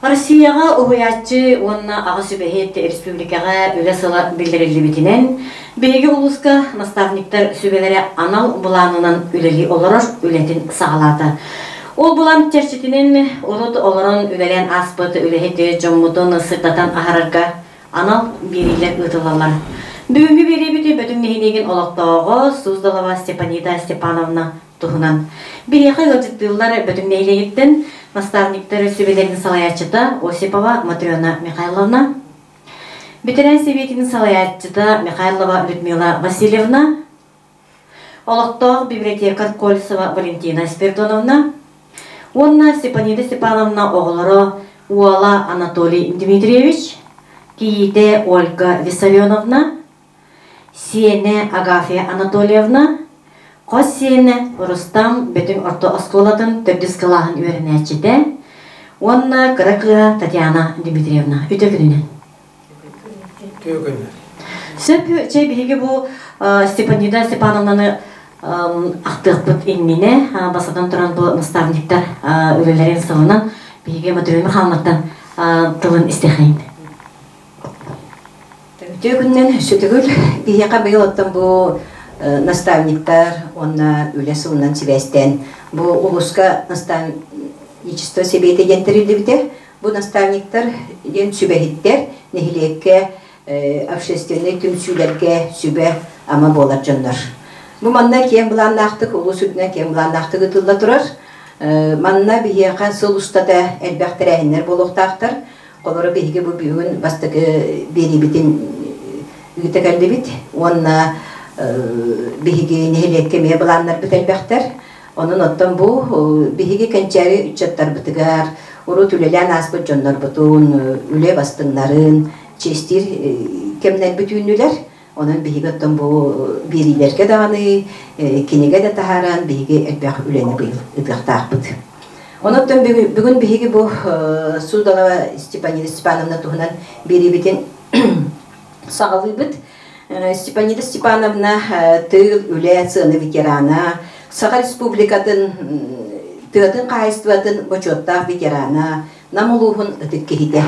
Россияҕа уһуйааччы уонна аҕа сүбэһит республикаҕа үлэ сыла биллэриллибитинэн, биһиги улууска наставниктар сүбэлэрэ анал былаанынан үлэлии олорор үлэтин саҕалаата. Ол былаан чэрчитинэн урут олорон үлэлээн ааспыт үлэһит дьоммутун сырдатан аһарарга анал биэриилэр ыытыллаллар. Бүгүҥҥү биэриибит Бөтүҥ нэһилиэгин олохтооҕо Суздалова Степанида Степановна туһунан. Биһиэхэ ыалдьыттыыллар Бөтүҥ нэһилиэгиттэн наставниктар сүбэлэрин салайааччыта Осипова Матрена Михайловна, Бэтэрээн сэбиэтин салайааччыта Михайлова Людмила Васильевна, олохтоох библиотекарь Кольцева Валентина Спирдоновна уонна Степанида Степановна оҕолоро уола Анатолий Дмитриевич, кийиитэ Ольга Виссарионовна, Сиэнэ Агафья Анатольевна, хос сиэнэ Рустам Бөтүҥ орто оскуолатын төрдүс кылааһын үөрэнээччитэ уонна кыра кыыһа Татьяна Дмитриевна. Үтүө күнүнэн. Үтүө күнүнэн. Сөп, чэ биһиги бу Степанида Степановнаны ахтыахпыт иннинэ бастатан туран бу наставниктар үлэлэрин сылынан биһиги Матрена Михайловнаттан тылын истиэхэйин. Үтүө күнүнэн сүтүгүл биһиэхэ быйыл оттон бу наставниктар уонна үлэ сылынан сибээстээн бу улууска наставничество сэбиэтэ диэн тэриллибитэ. Бу наставниктар диэн сүбэһиттэр нэһилиэккэ общественнай түмсүүлэргэ сүбэ-ама буолар дьоннор. Бу манна киэҥ былааннаахтык, улуус үрдүнэн киэҥ былааннаахтык ыытылла турар. Манна биһиэхэ сыл устата элбэх тэрээһиннэр буолуохтаахтар. Олору биһиги бу бүгүн бастакы биэриибитин ыыта кэллибит уонна биһиги нэһилиэккэ эмиэ былааннарбыт элбэхтэр. Онон оттон бу биһиги кэнчээри ыччаттарбытыгар урут үлэлээн ааспыт дьоннорбутун, үлэ бастыҥнарын чиэстиир кэмнэрбит үүннүлэр. Онон биһиги оттон бу биэриилэргэ даҕаны, кинигэ да таһааран биһиги элбэх үлэни быйыл ыытыахтаахпыт. Онон бүгүн биһиги бу Судалова Степанида Степановна туһунан биэриибитин саҕалыыбыт. Степанида Степановна тыыл, үлэ, сыана ветерана, Саха Республикатын тыатын хаһаайыстыбатын бочуоттаах ветерана, Нам улууһун ытык киһитэ.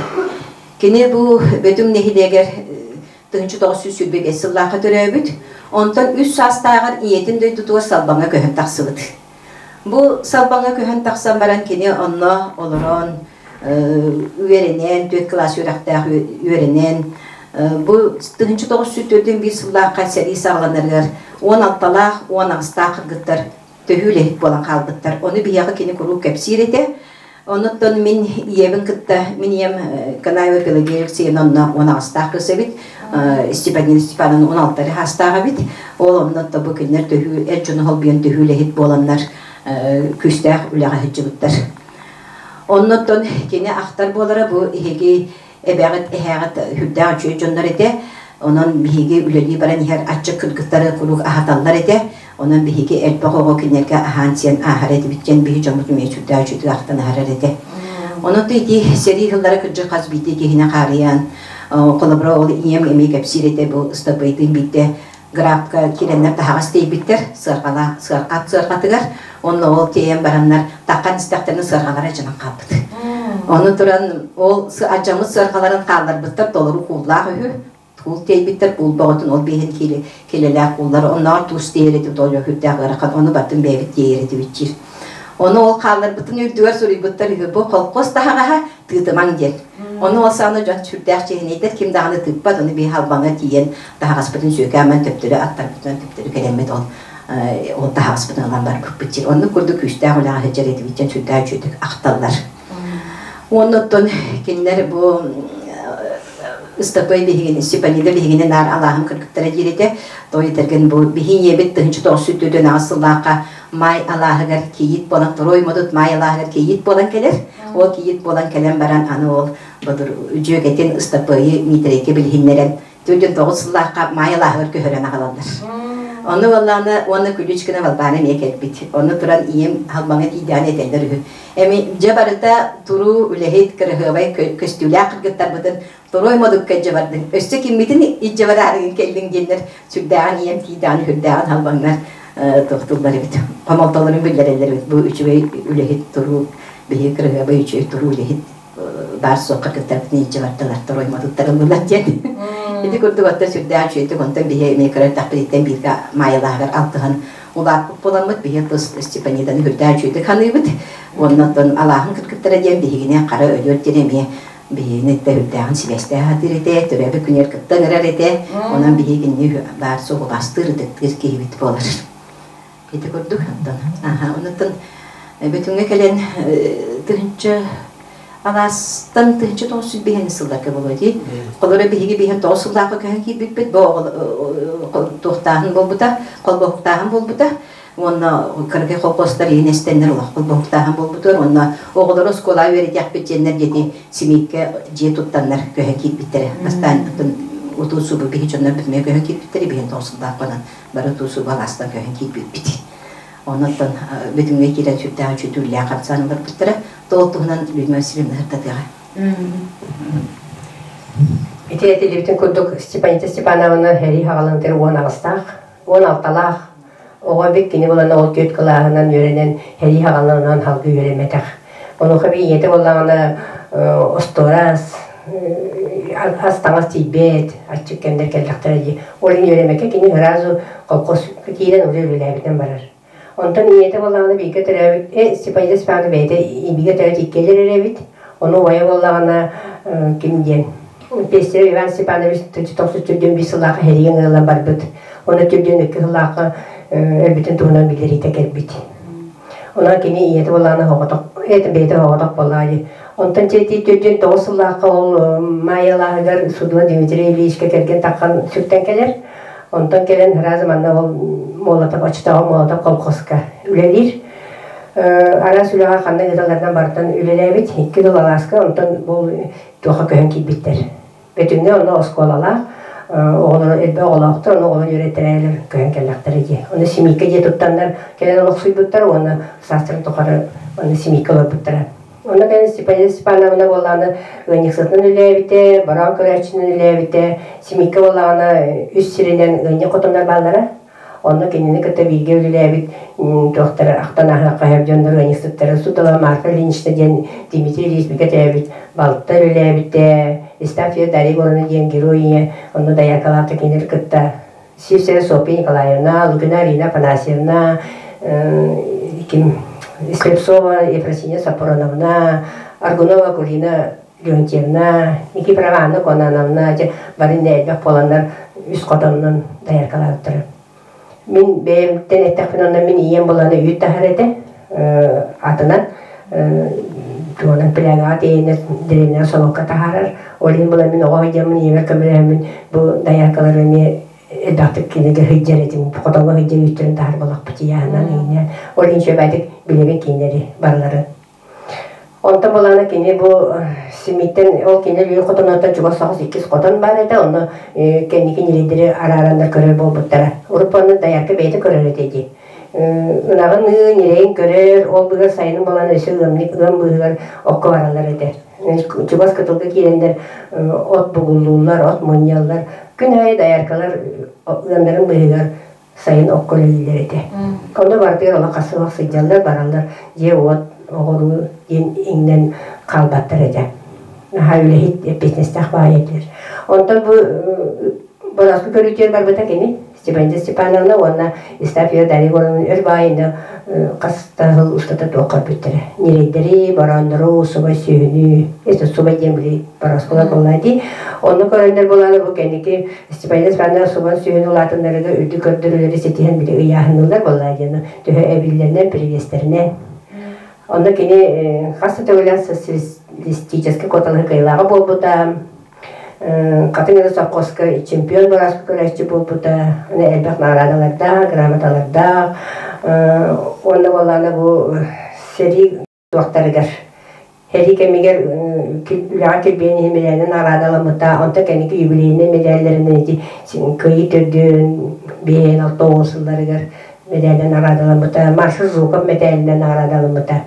Кини бу Бөтүҥ нэһилиэгэр 1925 сыллаахха төрөөбүт. Онтон үс саастааҕар ийэтин дойдутугар Салбаҥа көһөн тахсыбыт. Бу Салбаҥа көһөн тахсан баран кини онно олорон үөрэнэн, түөрт кылаас үөрэхтээх үөрэнэн, бу 1941 сыллаахха сэрии саҕаланарыгар 16-лаах, 18-таах кыргыттар төһүү үлэһит буолан хаалбыттар. Ону биһиэхэ кини куруук кэпсиир этэ. Онуттан мин ийэбин кытта, мин ийэм Канаева Пелагея Алексеевна онно 18-таах кыыс эбит, Степанина Степановна 16 хаастаах эбит. Ол онно бу кинилэр төһүү, эр дьону холбуйан төһүү үлэһит буоланнар күүстээх үлэҕэ сылдьыбыттар. Оннуттан кини ахтар буолара бу иһиги эбэҕит, эһээҕит сүрдээх үчүгэй дьоннор этэ. Онон биһиги үлэлии баран иһэр аччык кыргыттары куруук аһаталлар этэ. Онон биһиги элбэх оҕо кинилэргэ аһаан-сиэн ааһар этибит диэн биһи дьоммут эмиэ сүрдээх үчүгэй ахтан аһарар этэ. Онон ити сэрии сыллара кырдьык хас биирдии киһини хаарыйан, холобура ол ийэм эмиэ кэпсиир этэ бу Ыстаппыйдыын биирдэ грабка киирэннэр таһаҕас тиэйбиттэр сыарҕалаах сыарҕат сыарҕатыгар онно ол тиэйэн бараннар таххан истэхтэринэ сыарҕалара дьанан хаалбыт. Ону туран ол алдьаммыт сыарҕаларын хаалларбыттар толору кууллаах үһү. Куул тиэйбиттэр куул бөҕөтүн ол биэһин килэлээх кууллары оннооҕор туус тиэйэр этибит ол үрдээх ыарахан ону баттын бэйэбит тиэйэр этибит диир. Ону ол хаалларбытын үрдүгэр суруйбуттар үһү бу холкуос таһаҕаһа тыытымаҥ диэн. Ону ол саҕана дьон сүрдээх чиэһинэйдэр ким даҕаны тыыппат, ону биһи халбаҥа тиийэн таһаҕаспытын сүөкээмэн төптөрү аттарбытынан төптөрү кэлэммит ол ол таһаҕаспытын ылан барбыппыт диир. Оннук курдук күүстээх үлэҕэ сылдьар этибит диэн сүрдээх үчүгэйдик ахталлар. Уонна оттон кинилэр бу Ыстапай биһигини, Степанида биһигини наар алааһым кыргыттара диир этэ. Той этэргэн бу биһи ийэбит 1948 сыллаахха Маай алааһыгар кийиит буолан, Второй модут Маай алааһыгар кийиит буолан кэлэр. Ол кийиит буолан кэлэн баран аны ол бодур дьүөгэтин Ыстапыайы Миитэрэйгэ билиһиннэрэн 49 сыллаахха Маай алааһыгар көһөрөн аҕалаллар. Ону буоллаҕына уонна Күлүчкина Балбаана эмиэ кэлбит. Ону туран ийэм Халбаҥа тиийдэҕинэ этэллэр үһү. Эми дьэ барыта туруу үлэһит, кыраһыабай көстүүлээх кыргыттарбытын Торуой модукка илдьэ бардыҥ, өссө киммитин илдьэ бараарыгын кэллиҥ диэннэр сүрдээҕин ийэм тиийдэҕин сүрдээҕин халбаҥнар тохтууллар эбит. Хомолтолорун биллэрэллэр эбит. Бу үчүгэй үлэһит туруу, биһиги кыраһыабай үчүгэй туруу үлэһит. баар суохха кыттарбытын илдьэ бардылар, торуойматыттар ыллылар диэн. Ити курдук оттон сүрдээх үчүгэйдик онтон биһи эмиэ кыра эрдэхпититтэн бииргэ Маайалааһыгар алтыһан улааппыт буоламмыт биһи тус Степаниданы үрдээх үчүгэйдик саныыбыт. Уонна оттон алааһын кыргыттара диэн биһигини хара өлүөр диэн эмиэ биһигини үрдээҕин сибээстээх сатыыр этэ, төрөөбүт күнүгэр кытта ыҥырар этэ. Онон биһиги кинини баар суох убаастыыр, ытыктыыр киһибит буолар. Ити курдук оттон аха онуттан Бөтүҥҥэ кэлэн тыһыынча алаастан 1905 сылларга буолуо дии. Холоро биһиги биһин 9 сыллаахха көһөн киирбиппит, бу туохтааһын буолбута, холбоһуктааһын буолбута. Уонна кыракый колхозтар иһин эстэннэр олох холбоһуктааһын буолбутугар уонна оҕолору оскуолаҕа үөрэтиэхпит диэннэр диэти симииккэ дьиэ туттаннар көһөн киирбиттэрэ. Бастаан утуу субу биһи дьоннор бүтүннүү көһөн киирбиттэрэ, биһин 9 сыллаахпынан бары утуу субу алаастан көһөн киирбиппит. Онон бүтүҥҥэ киирэн сүрдээх үчүгэй хамсаан олорбуттара. Ол туһунан Людмила Васильевна сырдатыаҕа. Ити этиллибитин курдук Степанита Степановна сэрии хаҕалантыр 18-таах, 16-лаах оҕо эбит кини булан ол түөрт кылааһынан үөрэнэн сэрии хаҕаланан халгыы үөрэммэтэх. Онуоха би ийэтэ буоллаҕына остуорас, ас таҥас тиийбэт, аччык кэмнэр кэллэхтэрэ дии. Ол иһин үөрэммэккэ кини сразу колхоз киирэн уже үлэлээбитинэн барар. Онтон ийэтэ буоллаҕына бииргэ төрөөбүт, Степанида Степановна бэйэтэ бииргэ төрөөбүт иккиэлэр эрэ эбит. Ону убайа буоллаҕына ким диэн Пестерев Иван Степанович 1995 сыллаахха сэриигэ ыҥырыллан барбыт. Уонна 42 сыллаахха өлбүтүн туһунан биллэриитэ кэлбит. Онон кини ийэтэ буоллаҕына соҕотох, бэйэтэ соҕотох буоллаҕа дии. Онтон чэйтии 49 сыллаахха ол Майалааһыгар Судла Дмитрий Ильичка кэргэн таххан сүктэн кэлэр. Онтон кэлэн сразу манна ол Молотов, оччотооҕу Молотов колхозка үлэлиир. Араас үлэҕэ ханна ыыталларынан барытын үлэлээбит. Икки сыл алааска, онтон бу туохха көһөн киирбиттэр. Бөтүҥҥэ онно оскуолалаах, оҕолоро элбэх оҕолоохтор, ону оҕолор үөрэттэрээлэр көһөн кэллэхтэрэ дии. Ону Семейка дьиэ туттаннар кэлэн олохсуйбуттар уонна саастарын тухары онно Семейка олорбуттара. Онно кэлэн Степанина Степановна буоллаҕына ыанньыксытынан үлэлээбитэ, бараан көрөөччүнэн үлэлээбитэ, Семейка буоллаҕына үс сиринэн ыанньык хотоннор бааллара. Онно кинини кытта бииргэ үлэлээбит туохтара ахтан ааһыахха сөп дьоннор ыанньыксыттара Сутала Марфа Ильинична диэн Дмитрий Ильич бигэ төрөөбүт балта үлэлээбитэ, Истафия Дарья Егоровна диэн герой ийэ онно дояркалаабыта кинилэри кытта Сивцева Софья Николаевна, Лукина Арина Афанасьевна, ким Слепцова Ефросинья Сапроновна, Аргунова Акулина Леонтьевна, Никифорова Анна Кононовна дьэ бары элбэх буоланнар үс хотонунан дояркалаабыттара. Мин бэйэмтэн эттэхпинэ онно мин ийэм булана үүт таһар этэ атынан туонан плягаҕа тиэйэннэр дэриэбинэҕэ солокка таһаарар. Ол иһин була мин оҕо сылдьаммын ийэбэр көмөлөһөммүн бу дояркалары эмиэ элбэхтик кинигэ сылдьар этим хотоҥҥо сылдьар үүттэрин таһар буолахпыт ыйааһынан иҥинэн. Ол иһин үчүгэйдик билэбин кинилэри барыларын. Онтон булаана кини бу Симиттэн ол кини Лүө хотонуттан чугас соҕус иккис хотон баар этэ, онно кэнники ньирэйдэри араараннар көрөр буолбуттара. Урут онно доярка бэйэтэ көрөр этэ дии. Ынаҕын ыы, ньирэйин көрөр, ол быыһыгар сайынын буолан өссө ыамнык ыам быыһыгар окко бараллар этэ. Чугас кытылга киирэннэр от бугуллууллар, от мунньаллар. Күн аайы дояркалар ыамнарын быыһыгар сайын окко үлэлииллэр этэ. Онно барытыгар олох хасыах сылдьаллар, бараллар, дьиэ-уот оҕоруу диэн иҥнэн хаалбаттар этэ. Наһаа үлэһит, эппиэтинэстээх баайа этилэр. Онтон бу Бонооску көрүүтүгэр барбыта кини Степанида Степановна уонна Истафия Дарья Егоровна өр баайына хас да сыл устата туох көрбүттэрэ. Ньирэйдэри, борооннору, субай сүөһүнү, это субай диэн били борооскулар буолла дии. Онно көрөннөр буолааны бу кэнники Степанида Степановна субан сүөһүнү улаатыннарыга үрдүк көрдөрүүлэри ситиһэн били ыйааһынныыллар буолла диэн төһө эбиллэринэн, привестэринэн. Онно кини хас да төгүлээн социалистическай куоталаһыы кыайыылааҕа буолбута. Хатыҥ Ыры совхозка чемпион бырааска көрөөччү буолбута, элбэх наҕараадалардаах, грамоталардаах. Уонна буоллаҕына бу сэрии туохтарыгар сэрии кэмигэр үлэҕэ килбиэн иһин мэдээлинэн наҕараадаламмыта, онтон кэнники юбилейнай мэдээллэринэн ити Кыайыы төрдүөн 5-6 сылларыгар мэдээлинэн наҕараадаламмыта, маршал Жуков мэтээлинэн наҕараадаламмыта.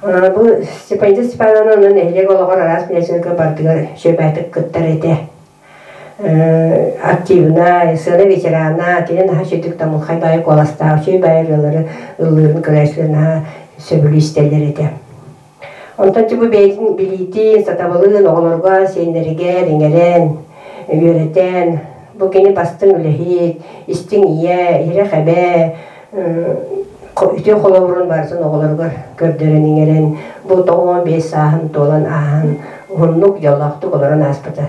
Бу Степанида Степановна онон нэһилиэк олоҕор араас миэстэлэргэ барытыгар сүөбээтик кыттар этэ. Активна, сыана ветерана, кини наһаа үчүгдүк тамылхай баайы куоластаах, үчүгэй баайы ырыалары ыллыырын көрөөччүлэр наһаа сөбүлүү истэллэр этэ. Онтон бу бэйэтин билиитин, сатабылын оҕолорго, сиэннэригэр иҥэрэн, үөрэтэн, бу кини бастыҥ үлэһит, истиҥ ийэ, иһирэх эбээ, үтүө холобурун барытын оҕолоругар көрдөрөн иҥэрэн, бу 95 сааһын туолан ааһан, уһуннук, дьоллоохтук олорон ааспыта.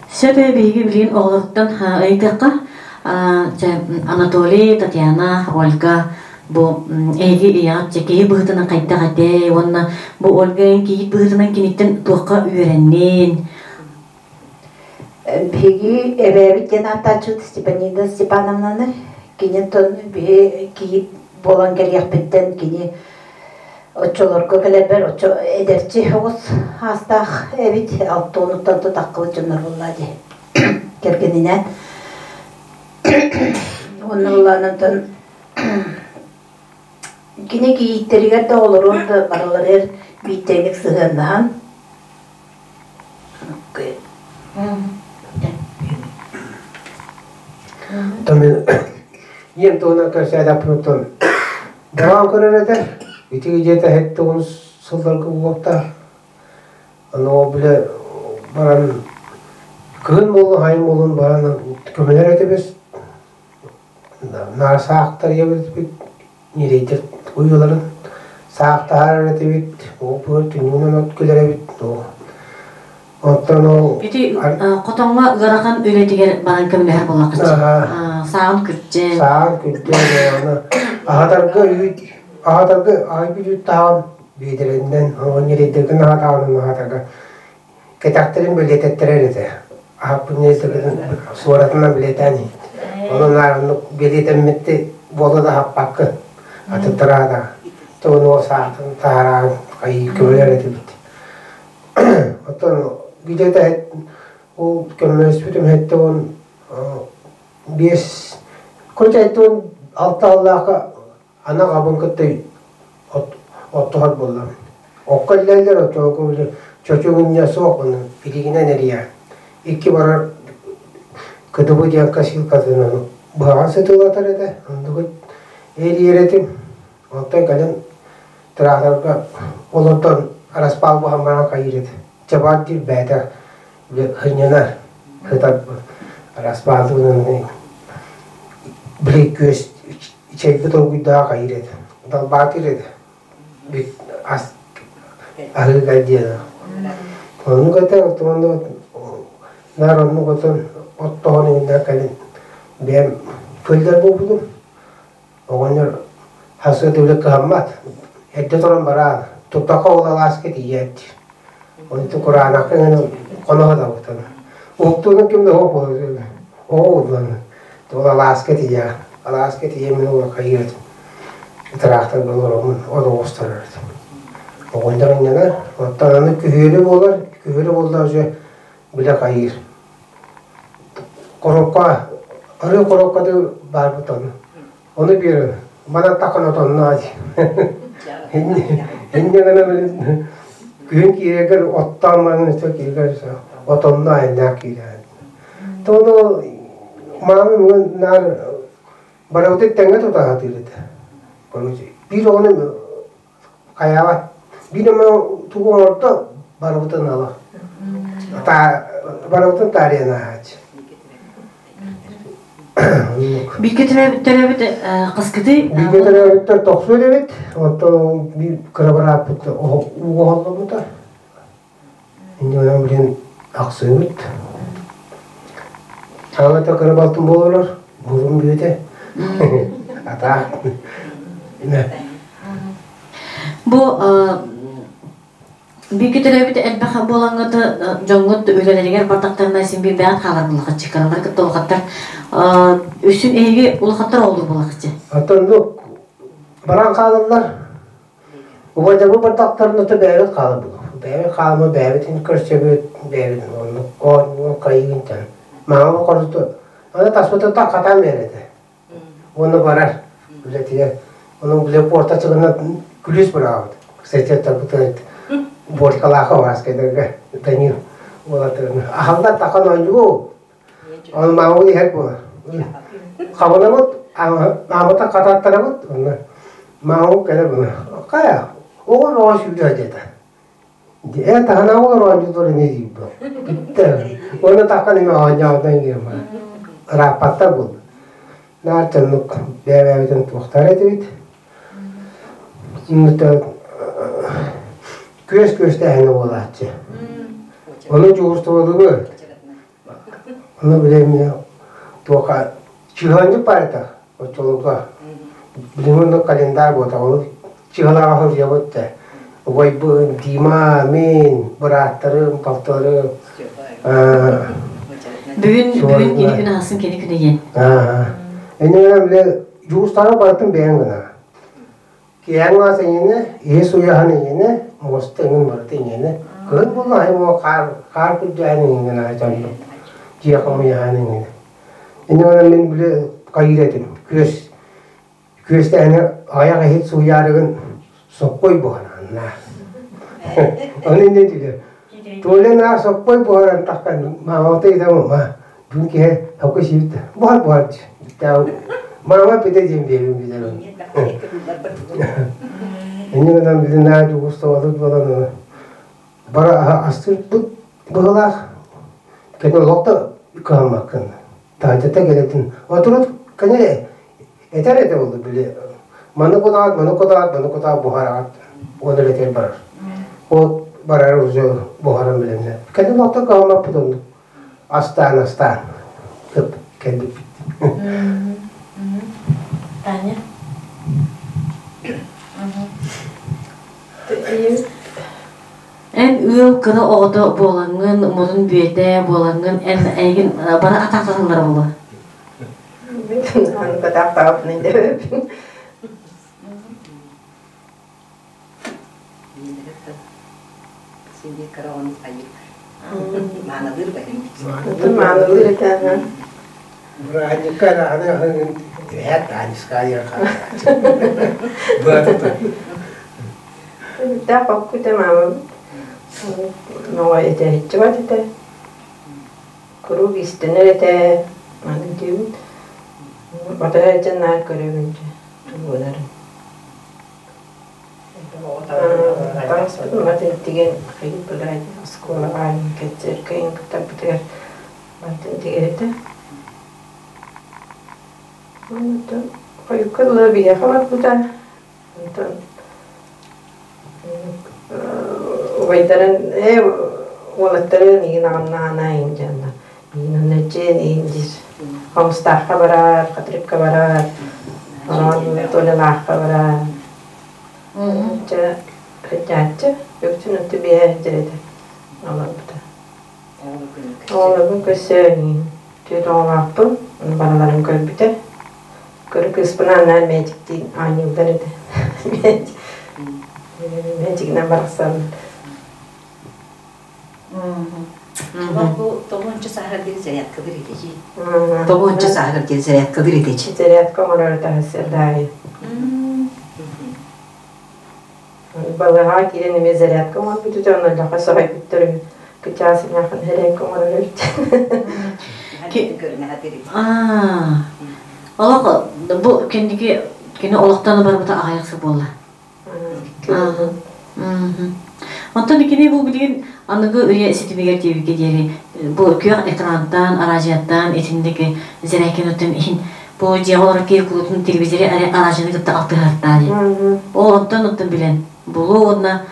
Сөп биһиги билигин оҕолоруттан ыйытыахха. Анатолий, Татьяна, Ольга бу эһиги ийэҕит дьэ киһи быһыытынан хайдах этэй уонна бу Ольга эн кийиит быһыытынан киниттэн туохха үөрэннин? Биһиги эбээбит диэн ааттааччыбыт Степанида Степановнаны киниттэн биһи кийиит буолан кэлиэхпиттэн кини Оччолорго кэлэрбэр оччо эдэрчи оҕус аастаах эбит, алтуонуттан тутаххыбыт дьоннор буоллаа дии кэргэнинээн. Уонна былаанантан кини кийииттэригэр да олоруон да барыларыгар биирдэйник сыһыаннаһан Ийэм туһунан кэпсээтэхпин Даҕан көрөр этэ, ити дьиэтэ сэттэ сылларга уоттаах. Аны ол бile баран кыһын буоллун, сайын буоллун баран көмөлөр этибит. Наар саахтар ийэбит ньирэйдэр уйуларын саахтаһар этибит, ол түннүгүнэн от күлэр эбит. Оттон ол Ити хотоҥҥо ыарахан үлэтигэр баран көмөлөһөр буоллаххыт. Сааҕын күрдьэн. Сааҕын күрдьэн, аны аһатарга үүт, аһатарга айбыт үүт таһаҕын биэдэрэннэн, ньирэйдэргин аһатаҕын аһатарга кэтэхтэрин бэлиэтэттэрэр этэ. Аһаппыт ньирэйдэргин суоратынан бэлиэтээн иһит. Онон наар бэлиэтэммитти буола да аһаппаккын. Атыттара да тоҕуну саахтын таһараан хайыы көмөлөр этибит. Оттон где-то ол көмөлөспүтүм 75 короче 76 сыллаахха ана абын кытта оттоһор буоллам. Окко иллэллэр оччолорго чочугунньа суох ону билигинэн эрийэ. Икки барар кыдыбы диэн косилкатын быһаҕан сытыылатар этэ. Оннугу эрийэр этим. Онтон кэлин Тыраахтарга олордон араспаал буһан баран хайыыр этэ. Чабаар диир бэйэтэ сынньанар сытар араспааллыынан били күөс чэйгэ толкуйдаах хайыыр этэ. Далбаатыыр этэ. Ас аһыыга диэн. Оннук этэ, оттон наар оннук отон оттоһон иһиннэр кэлин бэйэм көллөр буолбутум. Оҕонньор хасыа үлэ кыһаммат, эрдэ туран бараан, туттахха ол алааска тиийээт диир. Онту кураанахха иҥэн хоноһо да Уһуктуунун ким да оһох оҕо уллан ол алааска тиийэ алааска тиийэ мин ол хайыыр тыраахтарга олороммун ол оҕустарар оҕонньор анньанар оттон аны күһүөрү буолар күһүөрү буолла уже билэ хайыыр Коробка, арыы коробкаты баарбыт ону. Ону биэрэн, манан такан отонно Инне гына күһүн киирэгэр оттоон баран өссө киирэгэр отонно айаннаах киирэн. Тону маамы бүгүн наар барыбытын тэҥҥэ тута сатыыр этэ. Короче, биир оҕону хайаабат. Биир эмэ тугу оҥордо барыбытын ала. Барыбытын таарыйан ааһааччы. Бииргэ төрөөбүт хаскыты? Бииргэ төрөөбүттэр тохсуо эбит. Оттон биир кыра бырааппыт ууга оһолломмута. Инньэ билин ахсыыбыт. Аҕата кыра балтым буолар, бурун бүөтэ. Атаах. Бу бииргэ төрөөбүт элбэх буолаҥҥыт дьоҥҥут үлэлэригэр бардахтарына син биир бэйэҕит хаалар буллахаччы кыралар кытта улахаттар үсүн эһиги улахаттар оҕолор буллахаччы. Оттон ну баран хаалаллар. Убайдарбыт бардахтарына то бэйэбит хаалар буллах. Бэйэбит хаалма бэйэбитин көрсөбүт, бэйэбит оннук оонньуу кайыгын тэн. Маама коруту аны таспытыттан хатаан биэрэтэ. Уонна барар үлэтигэр. Ону бile порта чыгынан күлүүс быраабыт. Кстати, тарбытын Борькалааха Васкайдарга Данил уолаттарын аһаллар тахан оонньуу. Ону маамабыт иһэр буолар. Хабынабыт, маамата хататтарабыт. Онно Маҥу кэлэ буна. Хайа, оҕо оҕо сүүрэ дьэтэ. Э таһына олор оонньуулар ини диибин. Бүттэ. Уонна такка неме оонньообутан киирэн ырааппаттар буолла. Наар чаннык бэйэ-бэйэбитин туохтар этибит. Күөс күөстээһинэ буолааччы. Ону дьууртуолугу Ону билэммин туоха чыһыанньык баар этэ оччолорго. Билигин онно календарь буолта ол чыһылааҕа суруйабыт да. Убайбын Дима, мин, бырааттарым, балтыларым Бүгүн бүгүн кини күн аһасын кини күнэ диэн. Эннэ бile дьуустары барытын бэйэҥ гына. Киэһэҥ маас эйиэнэ, иһи суйаһан эйиэнэ, муоста эҥин барыта эйиэнэ. Кыһын буолла аһай буо хаар хаар күрдьэһэн эҥин аһай дьоннум. Дьиэ хомуйаһан эҥин. Инньэ гынан мин били хайыыр этим. Күөс күөстэһинэ айах иһит сууйаарыгын соккой буһарааннаа. Ону инньэ диир. Толя наар соккой буһаран таххан маамата ыйытам ма бүгүн киһи соккой сиибит буһар буһар Маама пите диэн биэбин билэрим. Инньэ гынан билин наа дьугустабалык буолан бара астырбыт быһылаах кэнэ олох да кыһаммаккын таһдьата кэлэтин отурут кэнэ этэр этэ болду били маны кутаат маны кутаат маны кутаат буһараҕат уон элэтигэр барар ол барар уже буһаран билэннэ кэнэ олох да кыһаммаппыт оннук астаан астаан кып кэлбиппит Таня Эн ыал кыра оҕото буолаҥҥын, мурун бүөтэ буолаҥҥын, эн эйигин бары атаахтаталлара буолуо. Аны атаахтаабыппын өйдөөбөппүн. Маанылыыр этэ Бырааһынньыкка аны эһэт Тааньыскаайа Быатата. Таах оккута маамам моҕой этээччи этэ. Куруук иистэнэр этэ. Аны диэбит. Батыһа дьэ наар көрөбүн дьэ тугунарын. Таҥаспытын матын тигэн хайыппыта оскуолаҕа кэнсиэркэ кыттарбытыгар мантан тигэр этэ. Онтон хойукка дылы биһиэхэ барбыта. Онтон убайдарын ээ уолаттары миигин аҕыннаҕына иин дьанна миигин онно дьиэн иин диир. Хомустаахха барар, Хатырыкка барар, онон Толялаахха барар. Дьэ, сылдьааччы, үксүн өттү биэһэ сылдьар этэ. Олорбута. Оҕолорбун көрсө түөрт оҕолоохпун, барыларын көрбүтэ. Көрө кыыспын анаан мээчиктиин оонньууллар этэ. Мээчигинэн барахсан. Бу тоҕуонча сааһыгар диэн зарядкалыыр этэ Тоҕуонча сааһыгар диэн зарядкалыыр этэ Зарядка оҥорор таһыс даайы. Балыаҕа киирэн эмиэ зарядка оҥорбут үтэ, онно лаха соһуйбуттар үһү. Кычаас эмээхин зарядка оҥорор эбит. Олох бу кэнники кини олохтон барбыта аҕыйах сыл буолла. Онтон кини бу билигин аныгы үйэ ситимигэр диэбиккэ диэри бу күөх экрантан, араадьыйаттан итинник зерээкин иһин бу дьиэҕэ олорор киһи кулутун телевизори араадьыйаны кытта алтыһартаа диэн. Ол онтон оттон билэн булуу уонна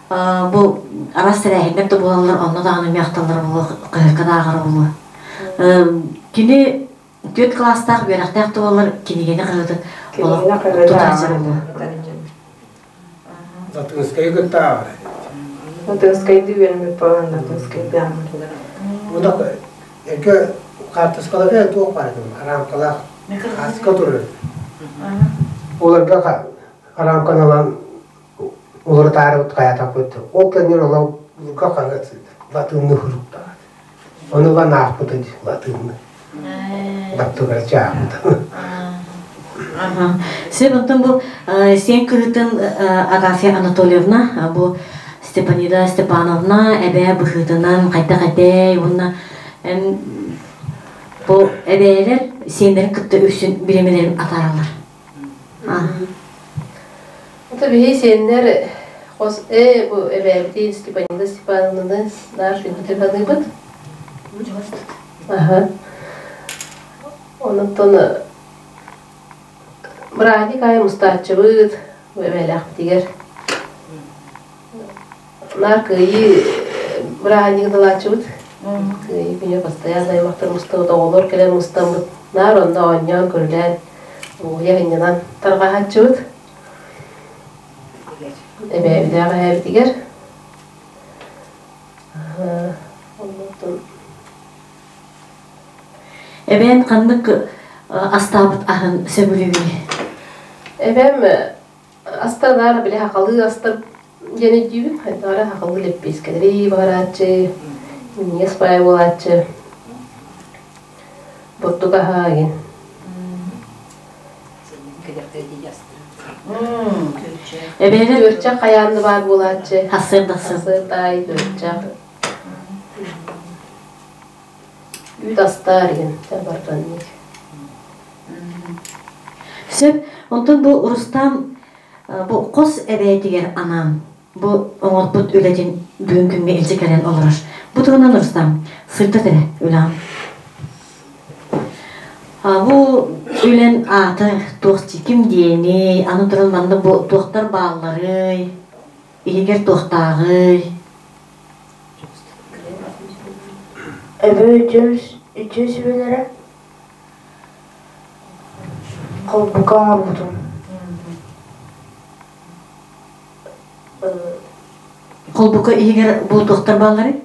бу араас тэрээһиннэр да буолаллар, онно даҕаны эмиэ ахталлара буолуо, хаһыакка да ааҕара буолуо. Кини түөрт кылаастаах үөрэхтээх да буоллар кинигэни хаһыаты олох тутар буолуо. Латыҥскайы кытта ааҕар. Латыҥскайды үөрэммит буолан латыҥскайды ааҕар. Бу эргэ хаартыскаларга туох баар этим арамкалаах хаска турар. Олорго арамканы ылан уларытаарыбыт хайатаппыт. Ол кэннигэр олорго хаһыат латыынны хуруктаат. Ону ылан аахпыт латыынны. Баттыгар чаахпыт. Сөп, онтон бу сиэн кыһытын Агафья Анатольевна, бу Степанида Степановна эбээ быһыытынан хайдах этэй уонна эн бу эбээлэр сиэннэрин кытта үксүн бириэмэлэрин атаараллар. Онто биһи сиэннэр хос э бу эбээбитин Степанида Степановнаны наар күндүтүк саныыбыт. Аха. Онтон бырааһынньык аайы мустааччыбыт бу эбээлээхпитигэр. Наар кыайыы бырааһынньыгын ылааччыбыт. Кыайыы күнэ постоянно аймахтар мустабыт, оҕолор кэлэн мустаммыт. Наар онно оонньоон, көрүлээн, уһуйа сынньанан тарҕаһааччыбыт. Эбээбилээх эһээбитигэр. Оннуттан Эбээн ханнык астаабыт аһын сөбүлүүгүнүй? Эбэм астар били хахалыы астар диэн өйдүүбүн. Хайдах хахалыы лэппиэскэлэри баҕарааччы, минньигэс баай буолааччы. Бурдук аһа игин. Эбээлэр Күөрчэх хайаан да баар буолааччы. Хассыыр дахсын. Хассыыр таай, күөрчэх. Үүт астаар игин барбанник. Сөп. Онтон бу Рустам бу хос эбээтигэр анаан бу оҥорбут үлэтин бүгүн күҥҥэ илдьэ кэлэн олорор. Бу туһунан Рустам сырдат эрэ үлэҕин. Бу үлэн аата туох ким диэний, аны туран манна бу туохтар баалларый, иһигэр туохтааҕый? Эбэ үтүө сүбэлэрэ холбука оҥорбутум. Холбука иһигэр бу туохтар баалларый?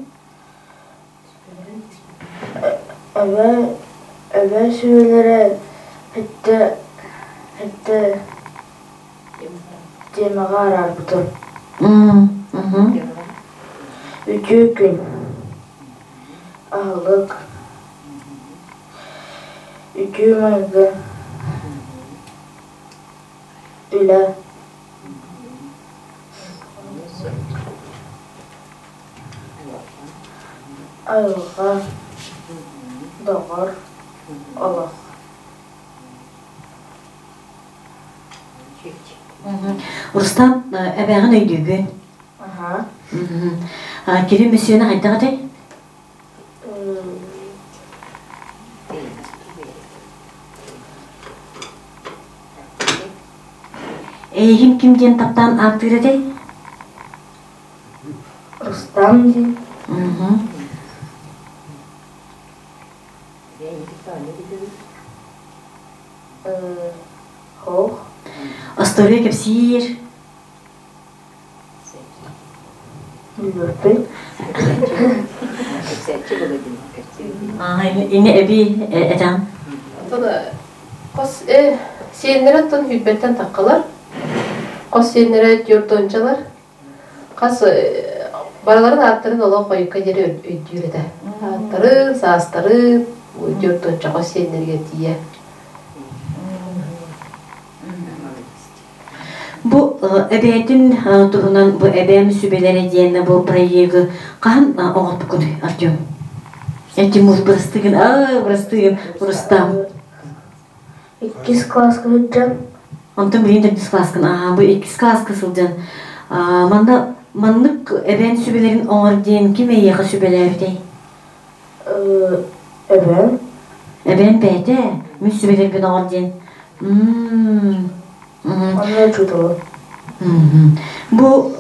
Эбэ эбэ сүбэлэрэ сэттэ сэттэ темаҕа араарбытым. Үтүө күн, аһылык, үтүө майгы, үлэ. Айылҕа, доҕор, олох. Рустам, эбээҕин өйдүүгүн? Кини мөссүөнэ хайдах этэй? Эйигин ким диэн таптаан ааттыыр этэй? Рустам диэн. Хоох. Остуоруйа кэпсиир. Билбэппин. Ини эби этэн. Хос сиэннэрэ оттон сүүрбэттэн таххалар. Хос сиэннэрэ түөрт уончалар. Хас барыларын ааттарын олох хойукка диэри өйдүүр этэ. Ааттарын, саастарын, 40 хос сиэннэригэр тиийэ. Бу эбээтин туһунан бу эбээм сүбэлэрэ диэн бу проегы хаһан оҥорбуккунуй, Артем? Тимур бырастыгын, аа, бырастыгын, Рустам. Иккис кылааска сылдьан. Онтон билигин төрдүс кылааскын, аа, бу иккис кылааска сылдьан, манна маннык эбээн сүбэлэрин оҥор диэн ким эйиэхэ сүбэлээбитэй? Эбээм. Эбээм бэйэтэ, мин сүбэлэрбин оҥор диэн. Онно учууталым. Бу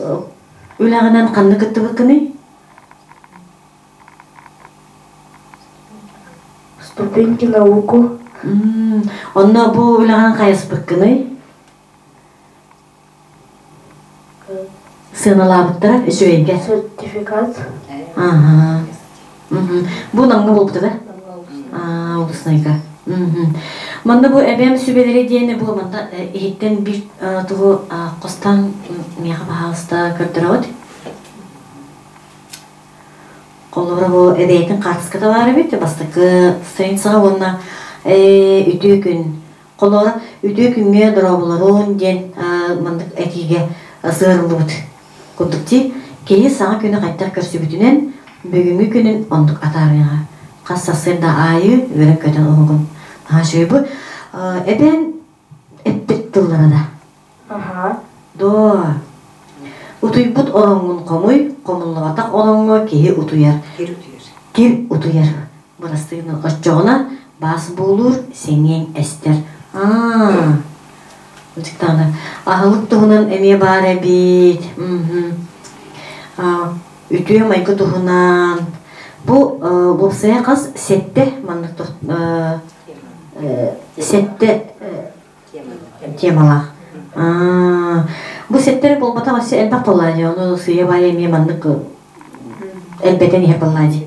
үлэҕинэн ханна кыттыбыккыный? Ступеньки науку. Онно бу үлэҕин хайаспыккыный? Сыаналаабыттара үчүгэйгэ. Сертификат. Ага. Бу намҥа буолбута да? Аа, улуснайга. Манна бу эбэм сүбэлэри диэни бу манна иһиттэн биир тугу хостон миэхэ баһаалыста көрдөрөҕүт. Холобура бу эбээтин хаартыската баар эбит бастакы страницаҕа уонна үтүө күн холобура үтүө күҥҥэ дорооболорун диэн маннык этиигэ сыһыарыллыбыт курдук дии киһи саҥа күнү хайдах көрсүбүтүнэн бүгүҥҥү күнүн оннук атаарыаҕа хас сарсыарда аайы үөрэн-көтөн уһугун наһаа үчүгэй бу эбээн эппит тыллара да Аха. Доо. Утуйбут ороҥҥун хомуй, хомуллубатах ороҥҥо киһи утуйар. Кир утуйар. Кир утуйар. Бырастыына оччоҕуна баас буолуур, сэниэҥ эстэр. Аа. Дьыктаана. Аһылык туһунан эмиэ баар эбит. Үтүө майгы туһунан. Бу уопсайа хас сэттэ маннык сэттэ темалаах. Бу сэттэ буолбатах өссө элбэх буоллаа дии. Ону сыыйа-баайа эмиэ маннык элбэтэн иһэр буоллаа дии.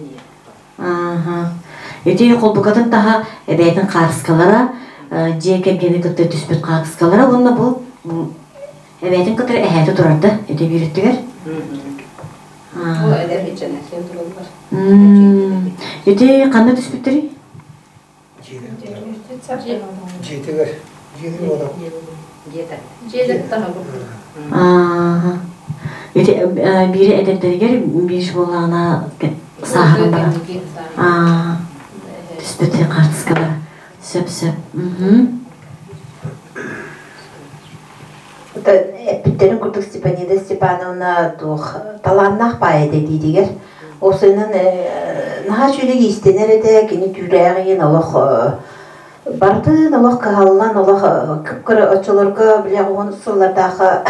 Ити холбукатын таһа эбээтин хаарыскалара, дьиэ кэргэни кытта түспүт хаарыскалара уонна бу эбээтин кытары эһээтэ турар да ити биир өттүгэр. Бу эдэр иччэнэхтэн тураллар. Ити ханна түспүттэрий? Дьиэтигэр. Дьиэтигэр буолар. Дьиэлэр таһа Ити биири эдэрдэригэр биир буоллаҕына сааһыран баран түспүт хаартыскалара сөп-сөп. Эппиттэрин курдук Степанида Степановна туох талааннаах баай этэ дииригэр. Осынан наһаа үчүгэй иистэнэр этэ, кини түүлээх иһин олох Бардын олох кыһаллан олох кып-кыра оччолорго били уһун сыллардаахха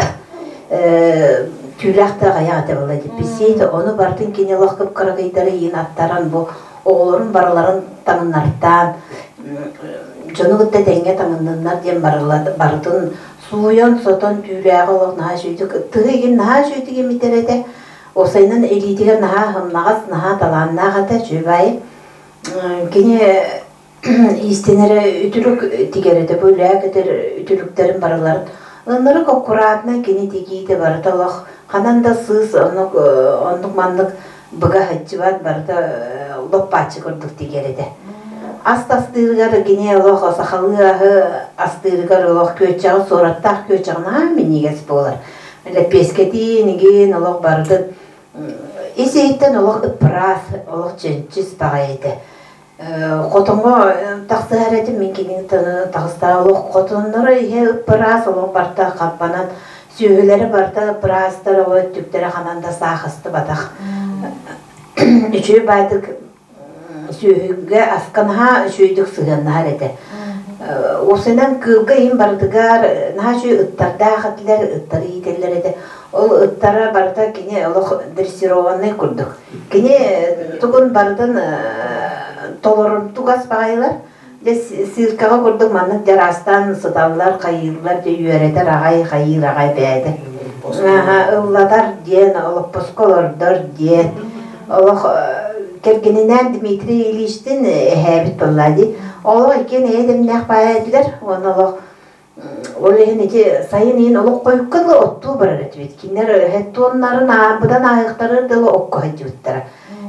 түүлээх да аҕыйах этэ буолла дипписиит ону бардын кини олох кып-кыракыйдары иин аттаран бу оҕолорун барыларын таҥыннартаан дьону кытта тэҥҥэ таҥынныннар диэн барытын сууйан сотон түүлээҕи олох наһаа үчүгүйдүк тыһы игин наһаа үчүгүйдүк имитэр этэ осайынан илиитигэр наһаа һымнаҕас наһаа талааннаах этэ үчүгэй кини Иистэнэрэ үтүлүк тигэр этэ, бу үлээ көтөр үтүлүктэрин барыларын ынырык аккуратно кини тигиитэ барыта олох ханан да сыыс оннук оннук маннык быга сылдьыбат барыта лоппааччы курдук тигэр этэ. Ас тастыырыгар кини олох сахалыы аһы астыырыгар олох күөччэҕи суораттаах күөччэҕи наһаа минньигэс буолар. Лэппиэскэтин игин олох барытын ис иһиттэн олох ыппыраас, олох чэнчис баҕайы этэ. Хотоҥҥо тахсыһар этим мин кинини таҕыстаҕа олох хотонноро иһэ ыппыраас олох барыта харбанан сүөһүлэрэ барыта ыппыраастар ол өттүктэрэ ханан да саахыстыбатах үчүгэй баайдык сүөһүгэ аска наһаа үчүгэйдик сыһыаннаһар этэ уопсайынан кыылга иһин барытыгар наһаа үчүгэй ыттардаах этилэр ыттары иитэллэр этэ ол ыттара барыта кини олох дрессированный курдук Кини тугун барытын толорумтугас баҕайылар. Дьэ циркаҕа курдук маннык дьараастаан сыталлар, хайыыллар, дьэ үөрэтэр аҕай, хайыыр аҕай бэйэтэ. Ыллатар диэн, олоппоско олордор диэн. Олох кэргэнинээн Дмитрий Ильичтин эһээбит буолла дии. Олох иккиэн эйэ дэмнээх баайа этилэр. Уонна олох Ол иһин ити сайын иһин олох хойукка дылы оттуу барар этибит. Кинилэр хеттуоннарын быдан ааһыахтарыгар дылы окко сылдьыбыттара.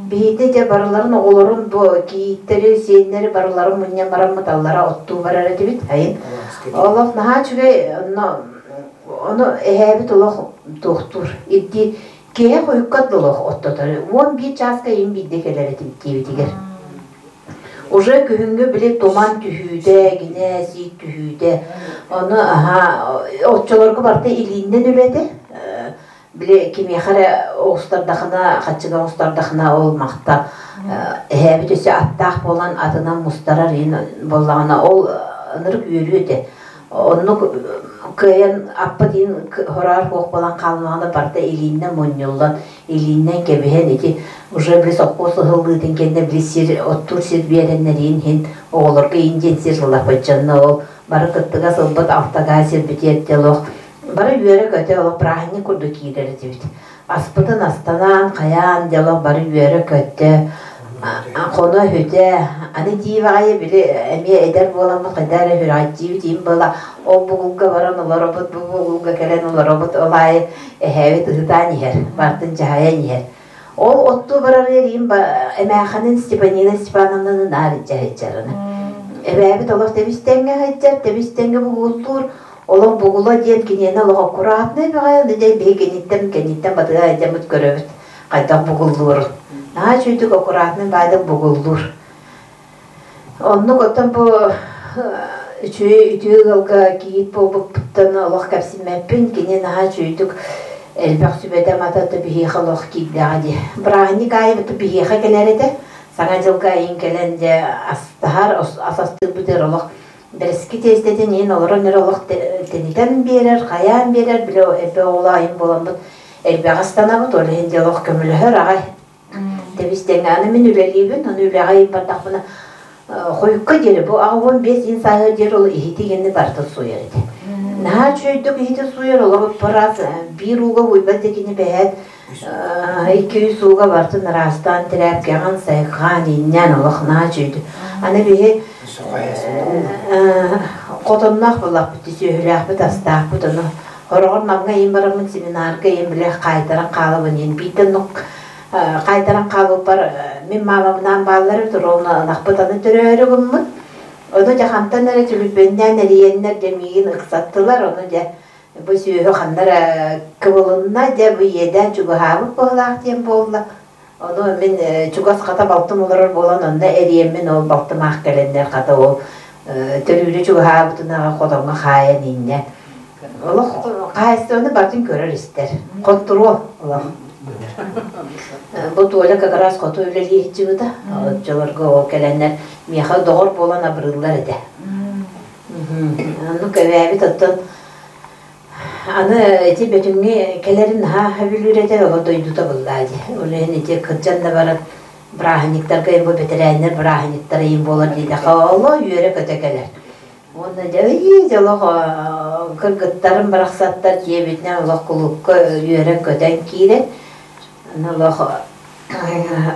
Биһиги дьэ барыларын оҕолорун бу кийииттэри, сиэннэри барыларын мунньан баран мыталлара оттуу барар этибит. Сайын олох наһаа үчүгэй онно ону эһээбит олох туохтуур. Ирдии киэһэ хойукка дылы оттотор. 11 чааска иһин биирдэ кэлэр этибит диэбитигэр. Уже күһүҥҥү били туман түһүүтэ, гинэ сиик түһүүтэ, ону аһаа оччолорго барыта илииннэн үлэтэ. Били кимиэхэ эрэ оҕустардахына, хаччыга оҕустардахына ол махта эһээбит өссө аттаах буолан атынан мустарар иһин буоллаҕына ол ынырык үөрүү этэ. Оннук кыайан аппыт иһин хороор суох буолан хааллаҕына барыта илииннэн мунньуллан илииннэн кэбиһэн ити уже били сопхуос ыһыллыытын кэннэ били сир оттуур сир биэрэннэриин иһин оҕолорго иин диэн сир ыллаппытчанна ол бары кыттыгас ылбыт алтагаа сирбитиэр олох бары үөрэ-көтө олох праздник курдук киирэр этибит аспытын астанан хайаан дьэ олох бары үөрэ-көтө хоно үтэ аны тиибэҕайы били эмиэ эдэр буоламмыт хайда эрэ хүрэҕэттиибит иин буола ол бугулга баран олоробут бу бугулга кэлэн олоробут ол аайы эһээбит ыһытаан иһэр, бартын дьаһайан иһэр. Ол оттуу барар иим эмээхинин Степанина Степановнаны наар илдьэ сылдьарына. Эбээбит олох тэбис-тэҥҥэ сылдьар, тэбис-тэҥҥэ бугуллуур, олох бугула диэн киниэнэ олох аккуратнай баҕайы, дэ биһи киниттэн кэнниттэн батыга сылдьаммыт көрөбүт хайдах бугуллуурун. Наһаа үчүгүйдүк аккуратнай баайдык бугуллуур. Оннук оттон бу Үчүгэй үтүө ыалга кийиит буолбуппуттан олох кэпсиммэппин. Кини наһаа үчүгэйдик элбэх сүбэтэ-амата биһиэхэ олох киирдэҕэ дии. Бырааһынньык аайы биһиэхэ кэлэр этэ. Саҥа дьылга айын кэлэн дьэ астаһар, ас астыырбытыгар олох бэрэски тиэстэтин иһин олорон эрэ олох тэнитэн биэрэр, хайаан биэрэр, били элбэх оҕолоох айын буоламмыт элбэх астанабыт, ол иһин дьэ олох көмөлөһөр аҕай. Тэбис тэҥҥэ аны мин үлэлиибин, ону үлэҕэ иһин бардахпына хойукка диэри бу 85 иин сааһыгар диэри ол иһити гэнни барытын сууйар этэ. Наһаа үчүгэйдик иһити сууйар, олор ыраас биир ууга уйбат декини бэһээт 200 ууга барытын ыраастаан тирээпкэҕин сайҕаан иннээн олох наһаа үчүгэйдик. Аны биһи хотонноох буоллахпыт, сүөһүлээхпит, астаахпыт, ону Хороҕор Намҥа иин бараммын семинарга иин били хаайтаран хаалабын иин биирдэ оннук хаайтаран хаалбыппар мин маамабынаан бааллар эбит ровно ынахпыт аны төрөөрү гыммыт. Ону дьэ хантан эрэ түлүпүөннээн эрийэннэр дьэ миигин ыксаттылар ону дьэ бу сүөһү ханна эрэ кыбылынна дьэ бу иэдээн чугаһаабыт быһыылаах диэн буолла. Ону мин чугас хата балтым олорор буолан онно эриэммин ол балтым аах кэлэннэр хата ол төрүүрү чугаһаабытынаҕа хотоҥҥо хаайан иннэ. Олох хаһаайыстыбаны барытын көрөр-истэр. Хонтуруол олох. Бу Толя как раз хоту үлэлиэччибыта. Оччолорго ол кэлэннэр миэхэ доҕор буолан абырыыллар этэ. Оннук эбээбит оттон Аны ити Бөтүҥҥэ кэлэрин наһаа сөбүлүүр этэ, оҕо дойдута буллаа дии. Ол иһин ити кырдьан да баран бырааһынньыктарга бу бэтэрээннэр бырааһынньыктара иһин буолар диэтэххэ, оло үөрэ-көтө кэлэр. Уонна дьэ ый дьэ олох кыргыттарым барахсаттар дьиэбитинэн олох кулуупка үөрэн-көтөн киирэн, аны олох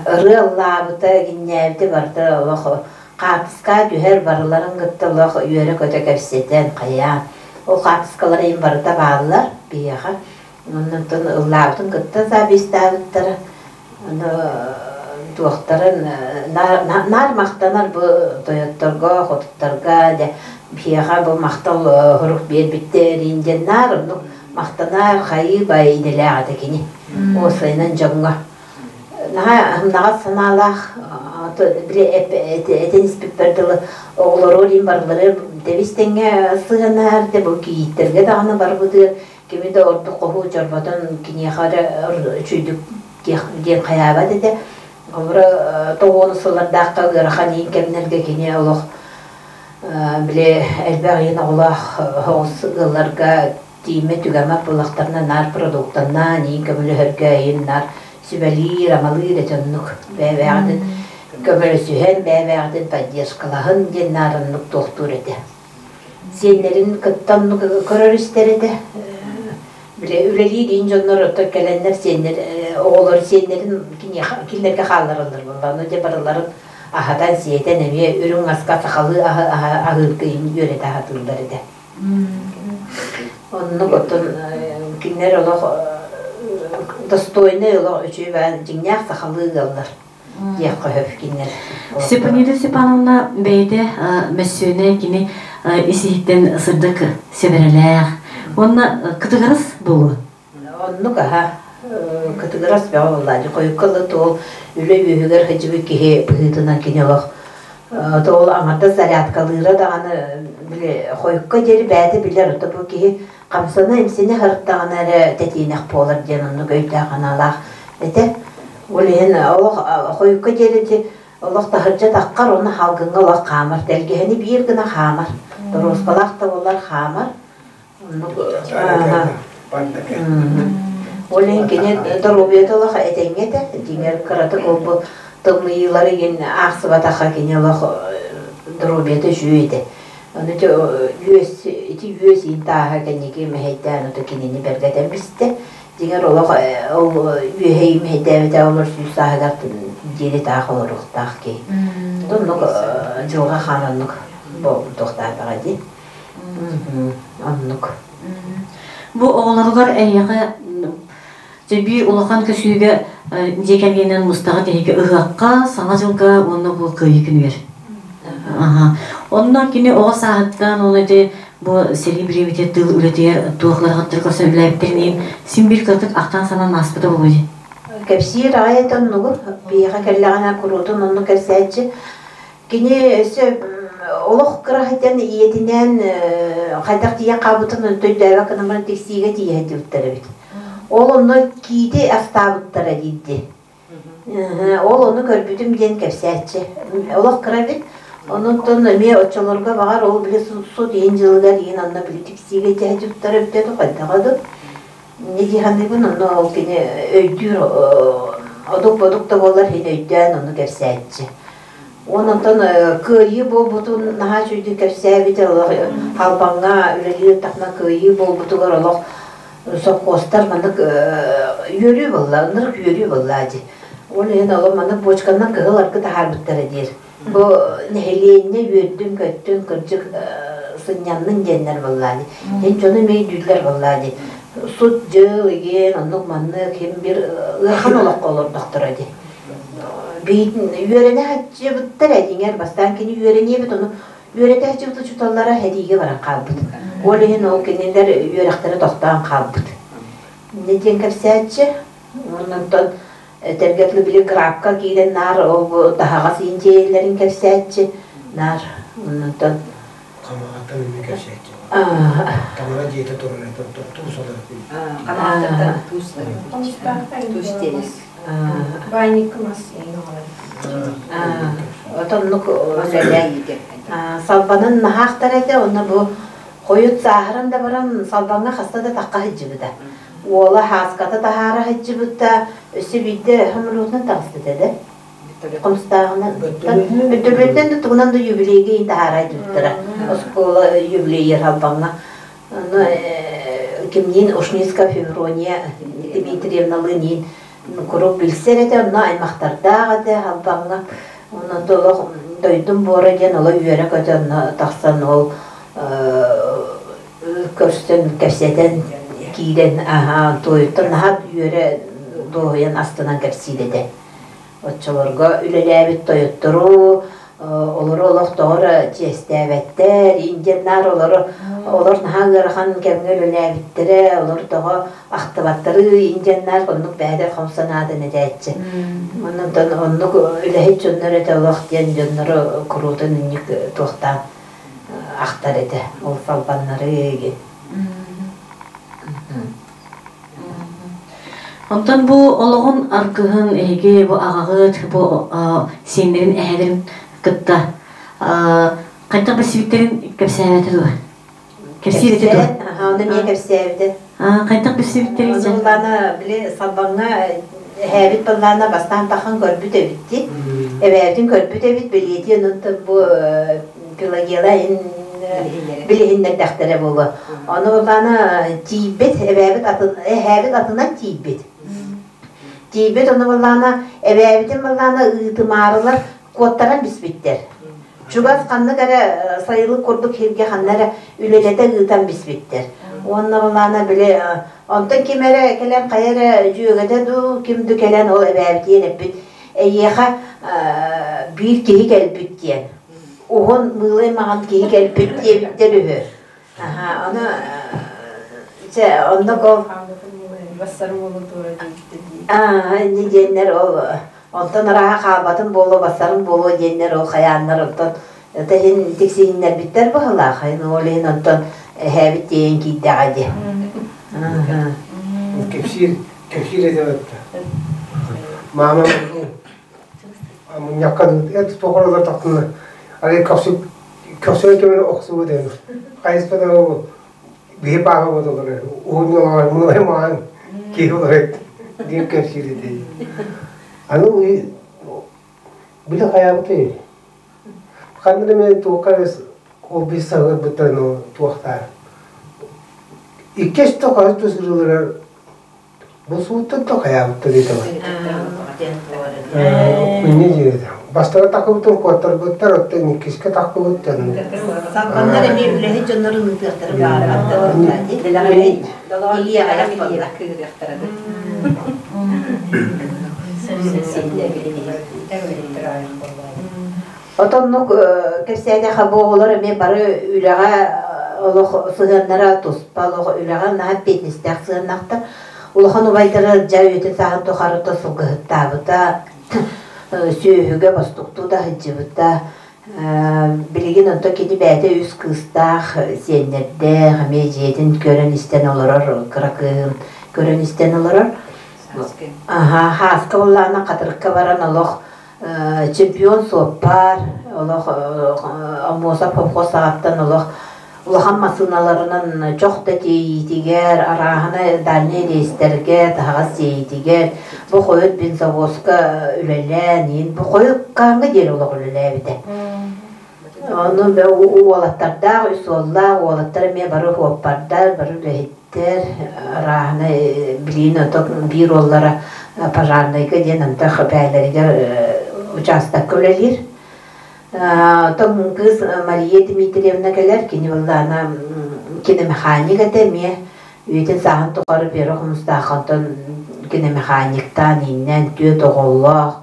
ырыа ыллаабыта, игиннээбитэ барыта олох хаартыска түһэр барыларын кытта олох үөрэ-көтө кэпсэтэн хайаан ол хаартыскалар иһин барыта бааллар биһиэхэ оннуттан ыллаабытын кытта записьтаабыттара ону туохтарын наар махтанар бу тойотторго хотуттарга дьэ биһиэхэ бу махтал хорук биэрбиттэрин диэн наар оннук махтанар хайыы бай идэлээх этэ кини уопсайынан дьоҥҥо Наһаа аһымнаҕас санаалаах, били этэн испиппэр дылы оҕолору илин барылары тэбис тэҥҥэ сыһыаннаһар да бу кийииттэргэ даҕаны барбытыгар кими да ордук хоһуу чорботон киниэхэ эрэ үчүгдүк диэн хайаабат этэ. Холобура тоҕуону сыллардаахха ыарахан иин кэмнэргэ кини олох били элбэх иин оҕолоох оҕус ыалларга Тииммэт-түгэммэт буоллахтарына наар продуктаннаан, иин көмөлөһөргө эйин наар сүбэлиир-амалыыр этэ оннук. Бэйэ-бэйэҕитин көмөлөсүһэн, бэйэ-бэйэҕитин поддержкалаһын диэн наар оннук туохтуур этэ. Сиэннэрин кытта оннук көрөр-истэр этэ. Били үлэлиир иин дьоннор оттон кэлэннэр сиэннэр оҕолор сиэннэрин киниэхэ кинилэргэ хааллараллар буолла. Ону дьэ барыларын аһатан-сиэтэн эмиэ үрүҥ аска сахалыы аһы аһыырга иин үөрэтэ аһатыыллар этэ. Оннук оттон кинилэр олох достойнай олох үчүгэй дьиҥнээх сахалыы ыаллар диэххэ сөп кинилэр. Степанида Степановна бэйэтэ мөссүөнэ кини ис-иһиттэн сырдык сэбэрэлээх уонна кытыгырас буолуо. Оннук аһа кытыгырас бөҕө буоллаа. Хойукка ыла туол үлэ үөһүгэр сылдьыбыт киһи быһыытынан кини олох тоол аҥардас зарядкалыыра даҕаны били хойукка диэри бэйэтэ билэр ото бу киһи хамсана имсинэ сырыттаҕына эрэ тэтиэнэх буолар диэн оннук өйдөөх аналаах этэ. Ол иһин олох хойукка диэри ити олох таһырдьа таххар уонна халгыҥҥа олох хаамар тэлгэһэни биир гына хаамар торуоскалаах да буоллар хаамар Ол иһин кини доруобуйата олох этэҥҥэ этэ. Дьиҥэр кыратык ол-бу тымныйыылары игин аахсыбатахха кини олох доруобуйата үчүгэй этэ. Ону ити үөс ити үөс иин тааһа кэнники мэһэйдээн ото кинини бэргэтэн бистэ. Дьиҥэр олох ол үөһэ мэһэйдээбитэ олор сүүс сааһыгар диэри таах олоруохтаах киһи. Оннук дьылҕа хаан оннук туохтаатаҕа дии. Оннук. Бу оҕолоругар эһиэхэ дьэ биир улахан көсүүгэ дьиэ кэргэнинэн мустаҕыт эһиги ыһыахха, Саҥа дьылга уонна бу Кыайыы күнүгэр. Аха. Онно кини оҕо сааһыттан уонна ити бу сэрии бириэмэтигэр тыыл үлэтигэр туох ыарахаттары көрсөн үлэлээбиттэрин иһин син биир кыратык ахтан-санаан ааспыта буолуо дии. Кэпсиир аҕай этэ оннугу. Биһиэхэ кэллэҕинэ куруутун оннук кэпсээччи. Кини өссө Олох кыра сылдьан ийэтинээн хайдах тиийэн хаалбытын өйдөөбөт гынан баран тиксиигэ тиийэ сылдьыбыттар эбит. Ол онно киити астаабыттара диирди. Ол ону көрбүтүм диэн кэпсээччи. Олох кыра эбит. Онуттан эмиэ оччолорго баҕар ол били сут иһин дьылыгар иһин онно били тиксиигэ тиһэ дьуттара эбитэ дуу хайдаҕа дуу. Не дии саныыбын онно ол кини өйдүүр одук-бодук да буоллар иһин өйдөөн ону кэпсээччи. Онтон кыайыы буолбутун наһаа үчүгэйдик кэпсээбитэ олох Халбаҥҥа үлэлиир тахна кыайыы буолбутугар олох совхозтар маннык үөрүү буолла, ынырык үөрүү буолла дии. Ол иһин олох маннык бочканан кыһыл аргы таһаарбыттара диир. Бу нэһилиэнньэ үөрдүн-көттүн, кырдьык сынньаннын диэннэр буолла дии. Иһин дьону эмиэ өйдүүллэр буолла дии. Сут дьыл игин оннук-маннык ким бир ыарахан олоххо олордохторо дии. Үөрэнэ сылдьыбыттар этиҥэр бастаан кини үөрэниэбит ону үөрэтэ сылдьыбыт учууталлара сэриигэ баран хаалбыт. Ол иһин ол кинилэр үөрэхтэрэ тохтоон хаалбыт. Инньэ диэн кэпсээччи. Онтон этэргэ дылы били грабка киирэн наар ол таһаҕас иинтиэйэллэрин кэпсээччи. Наар онтон Хамаҕаттан эмиэ кэпсээччи. Таҥара дьиэтэ турар этэ, туус олорор. Хамаҕаттан туус туус тиэнис. Баанньыкка мас Отоннук салбанын наһаахтар этэ, онно бу хойут сааһыран да баран салбаҥҥа хаста да тахха сылдьыбыта. Уола хааската таһаара сылдьыбыта, өссө биирдэ самолетунан таҕыста да. Хомустааҕынан Бөтүрүөттэн да тугунан да юбилейга иин таһаарай дьыбыттара. Оскуола юбилейер халбаҥҥа. Ону кимниин Ушницкая Феврония Дмитриевналыын иин куруук билсэр этэ, онно аймахтардаах этэ халбаҥҥа. Онно олох дойдум буора диэн олох үөрэ-көтө онно тахсан ол көрсөн кэпсэтэн киирэн аһаа туойуттан наһаа үөрэ дуоһуйан астынан кэпсиир этэ. Оччолорго үлэлээбит тойоттору олору олох тоҕо эрэ чиэстээбэттэр, индианнар олору олор наһаа ыарахан кэмҥэ үлэлээбиттэрэ, олор тоҕо ахтыбаттары индианнар оннук бэйэтэ хом санаатын этээччи. Онон оннук үлэһит дьоннор этэ олох диэн дьоннору куруутун инник туохтаан ахтар этэ ол салбаннары игин. Онтон бу олоҕун аргыһын эһиги бу аҕаҕыт, бу сиэннэрин эһэлэрин кытта хайдах билсибиттэрин кэпсээбэтэ дуо? Кэпсиир этэ дуо? Аха, ону эмиэ кэпсээбитэ. Хайдах билсибиттэрин Ону былаана били Салбаҥҥа эһээбит былаана бастаан тахан көрбүт эбитти. Эбээбитин көрбүт эбит, билиэтин онтон бу Пелагела билиһиннэрдэхтэрэ буолуо. Ону былаана тиийбит, эбээбит атын, эһээбит атынан тиийбит. Тиийбит ону былаана эбээбитин былаана ыытымаарылар куоттаран биспиттэр. Чугас ханнык эрэ сайылык курдук сиргэ ханна эрэ үлэлэтэ ыытан биспиттэр. Уонна былаана били онтон ким эрэ кэлэн хайа эрэ дьүөгэтэ дуу, ким дуу кэлэн ол эбээбитигэр эппит эйиэхэ биир киһи кэлбит диэн. Уһун мыылай маҥан киһи кэлбит диэбиттэр үһү. Аха, ону чэ оннук ол Аа, инни диэннэр ол онтон арааһа хаалбатын буолуо, бассарын буолуо диэннэр ол хайааннар онтон это иһин тиксиһиннэрбиттэр быһылаах. Ол иһин онтон эһээбит тиэйэн киирдэҕэ дии. Кэпсиир, кэпсиир этэ Маама мунньахха эт тоҕор тахтына ары көхсү көхсү төбөнү охсубут эми хайыспата биһи пааха бодолор уһун муҥай маан киһи олорет диэн кэпсиир этэ аны биле хайабыты ханна мен туохка ол бис саҕырбыттан туохтаар иккис тоқас тусырылар Бу сууттан да хайаабыттар диэтэ. Инньэ диэтэ. Бастакы такыбытын куоттарбыттар, оттон иккискэ такыбыттан. Салбаннар эмиэ үлэһит дьоннорун ыытыахтара баара. Отоннук кэпсээтэхэ бу оҕолор эмиэ бары үлэҕэ олох сыһыаннара туспа олох үлэҕэ наһаа эппиэтинэстээх сыһыаннаахтар. Улахан убайдара дьэ үйэтин сааһын тухары да сылгыһыттаабыта, сүөһүгэ бостуктуу да сылдьыбыта. Билигин онто кини бэйэтэ үс кыыстаах, сиэннэрдээх, эмиэ дьиэтин көрөн-истэн олорор, кыра кыыһын көрөн-истэн олорор. Аха, Хааска буоллаҕына Хатырыкка баран олох чемпион суоппар, олох Аммосов совхоз саҕаттан олох улахан массыыналарынан чох да тиэйиитигэр, арааһына дальнай рейстэргэ таһаҕас тиэйиитигэр, бу хойут бензовозка үлэлээн, иин бу хойуккааҥҥа диэри олох үлэлээбитэ. Ону уолаттардаах, үс уоллаах, уолаттар эмиэ бары суоппардар, бары үлэһиттэр, арааһына билиин ото биир уоллара пожарнайга диэн антах бээлэригэр учаастакка үлэлиир. Оттон кыыс Мария Дмитриевна кэлэр, кини буоллаҕына киномеханик этэ эмиэ үйэтин сааһын тухары Вера Хомустаахха онтон киномеханиктаан ииннээн түөрт оҕолоох,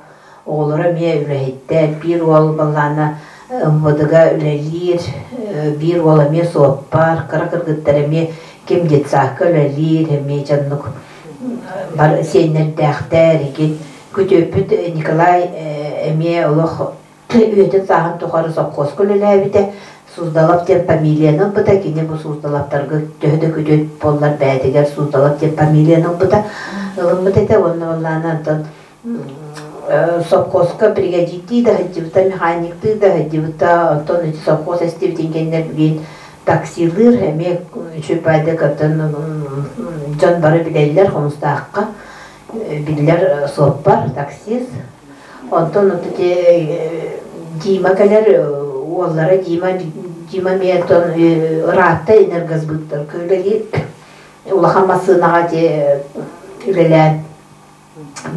оҕолоро эмиэ үлэһиттэр, биир уол буоллаҕына МВД-га үлэлиир, биир уол эмиэ суоппар, кыра кыргыттар эмиэ ким детсадка үлэлиир, эмиэ дьоннук бар сиэннэрдээхтэр, игин күтүөппүт Николай эмиэ олох үйэтин сааһын тухары сопхуоска үлэлээбитэ. Суздалов диэн фамилияны ылбыта. Кини бу Суздаловтарга төһө да күтүөт буоллар бэйэтигэр Суздалов диэн фамилияны ылбыта. Ылыммыт этэ уонна буоллаана онтон сопхуоска бригадирдии да сылдьыбыта, механиктыы да сылдьыбыта. Онтон ити сопхуос эстибитин кэннэ билигин таксилыыр эмиэ үчүгэй оттон дьон бары билэллэр Хомустаахха биллэр суоппар, таксист. Онтон ити Дима кэлэр уоллара Дима Дима эмиэ оттон ыраатта энергосбыттарга үлэлиир. Улахан массыынаҕа ити үлэлээн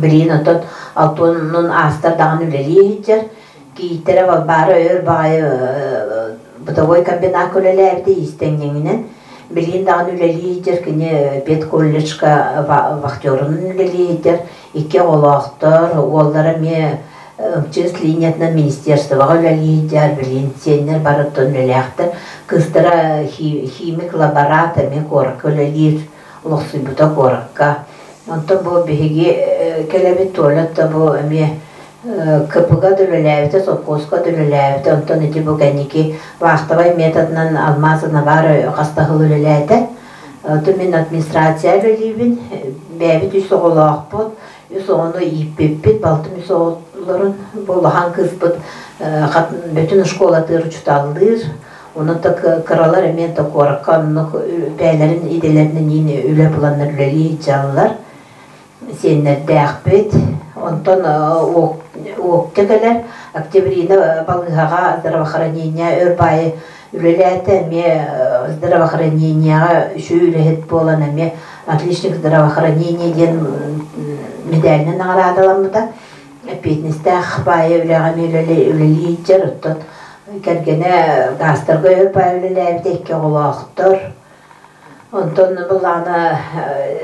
билигин оттон алтуонун аастар даҕаны үлэлии сылдьар. Кийииттэрэ Балбаара өр баҕайы бытовой комбинакка үлэлээбитэ иистэнньэҥинэн. Билигин даҕаны үлэлии сылдьар кини педколледжка вахтерунан үлэлии сылдьар. Икки оҕолоохтор, уоллара эмиэ МЧС линиятынан министерствоҕа үлэлии сылдьар, билигин сиэннэр бары оттон үлэлээхтэр. Кыыстара химик лаборант эмиэ куоракка үлэлиир, олохсуйбута куоракка. Онтон бу биһиги кэлэбит Толя да бу эмиэ КП-га да үлэлээбитэ, сопхуоска да үлэлээбитэ. Онтон ити бу кэнники вахтовай методынан алмаас навар хас да сыл үлэлээтэ. Оттон мин администрация үлэлиибин. Бэйэбит үс оҕолоохпут. Үс оҕону ииппиппит. Балтым үс оҕолорун бу улахан кыыспыт бүтүн школатыгар учуталлыыр. Онон да кыралар эмиэ да куоракка оннук бэйэлэрин идэлэринэн иин үлэ буланнар үлэлии сылдьаллар. Сиэннэрдээхпит. Онтон уокка кэлэр Октябрина балыыһаҕа здравоохранение өр баайы үлэлээтэ. Эмиэ здравоохранениеҕа үчүгэй үлэһит буолан эмиэ отличник здравоохранения диэн медалынан наҕараадаламмыта. Эппиэтинэстээх баайы үлэҕэ эмиэ үлэлии сылдьар. Оттон кэргэнэ гаастарга өр баайы үлэлээбитэ, икки оҕолоохтор. Онтон былаана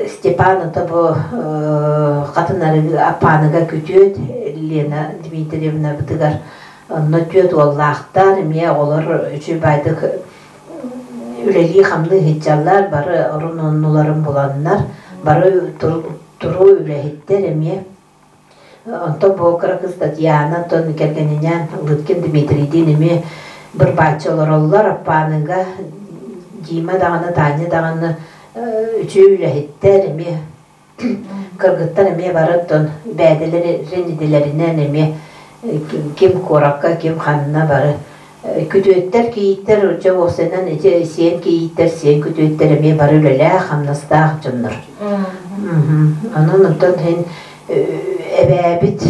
Степан ото бу хатынарыгы Аппааныга күтүөт Лена Дмитриевнабытыгар онно түөрт уоллаахтар, эмиэ оҕолор үчүгэй баайдык үлэлии-хамныы сылдьаллар, бары орун-оннуларын буланнар, бары туруу үлэһиттэр эмиэ. Онтон бу кыра кыыс Татьяна, онтон кэргэнинээн Лыткин Дмитрийдиин эмиэ бырбааччы олороллор. Аппааныга Дима даҕаны, Таня даҕаны үчүгэй үлэһиттэр эмиэ кыргыттар эмиэ бары оттон бээдэлэрин идэлэринэн эмиэ ким куоракка, ким ханна бары күтүөттэр, кийииттэр дьэ уопсайынан ити сиэн кийииттэр, сиэн күтүөттэр эмиэ бары үлэлээх, хамнастаах дьоннор. Онон оттон иһин эбээбит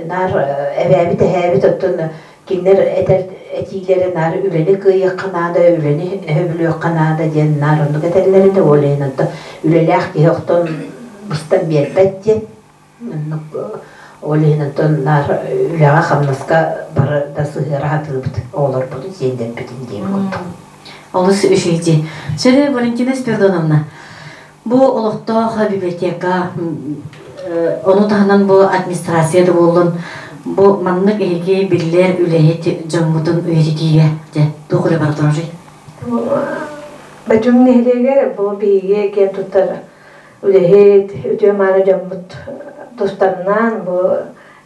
наар эбээбит эһээбит оттон кинилэр этэр этиилэрэ наар үлэни кыайыахха наада, үлэни өһөбүлүөххэ наада диэн наар оннук этэллэр этэ. Ол иһин оттон үлэлээх киһи охтон быстан биэрбэт диэн. Оннук ол иһин оттон наар үлэҕэ-хамнаска бары да сыһыара сатыыбыт оҕолорбутун, сиэннэрбитин диэн курдук. Олус үчүгэй. Сөре Валентина Спиридоновна, бу олохтоох библиотека ону таһынан бу администрация да буоллун, бу маннык эһиги биллэр үлэһит дьоммутун үйэтитиигэ дьэ туох үлэ бара турарый? Бөтүҥ нэһилиэгэр бу биһиги киэн туттар үлэһит, үтүө-мааны дьоммут тустарынан бу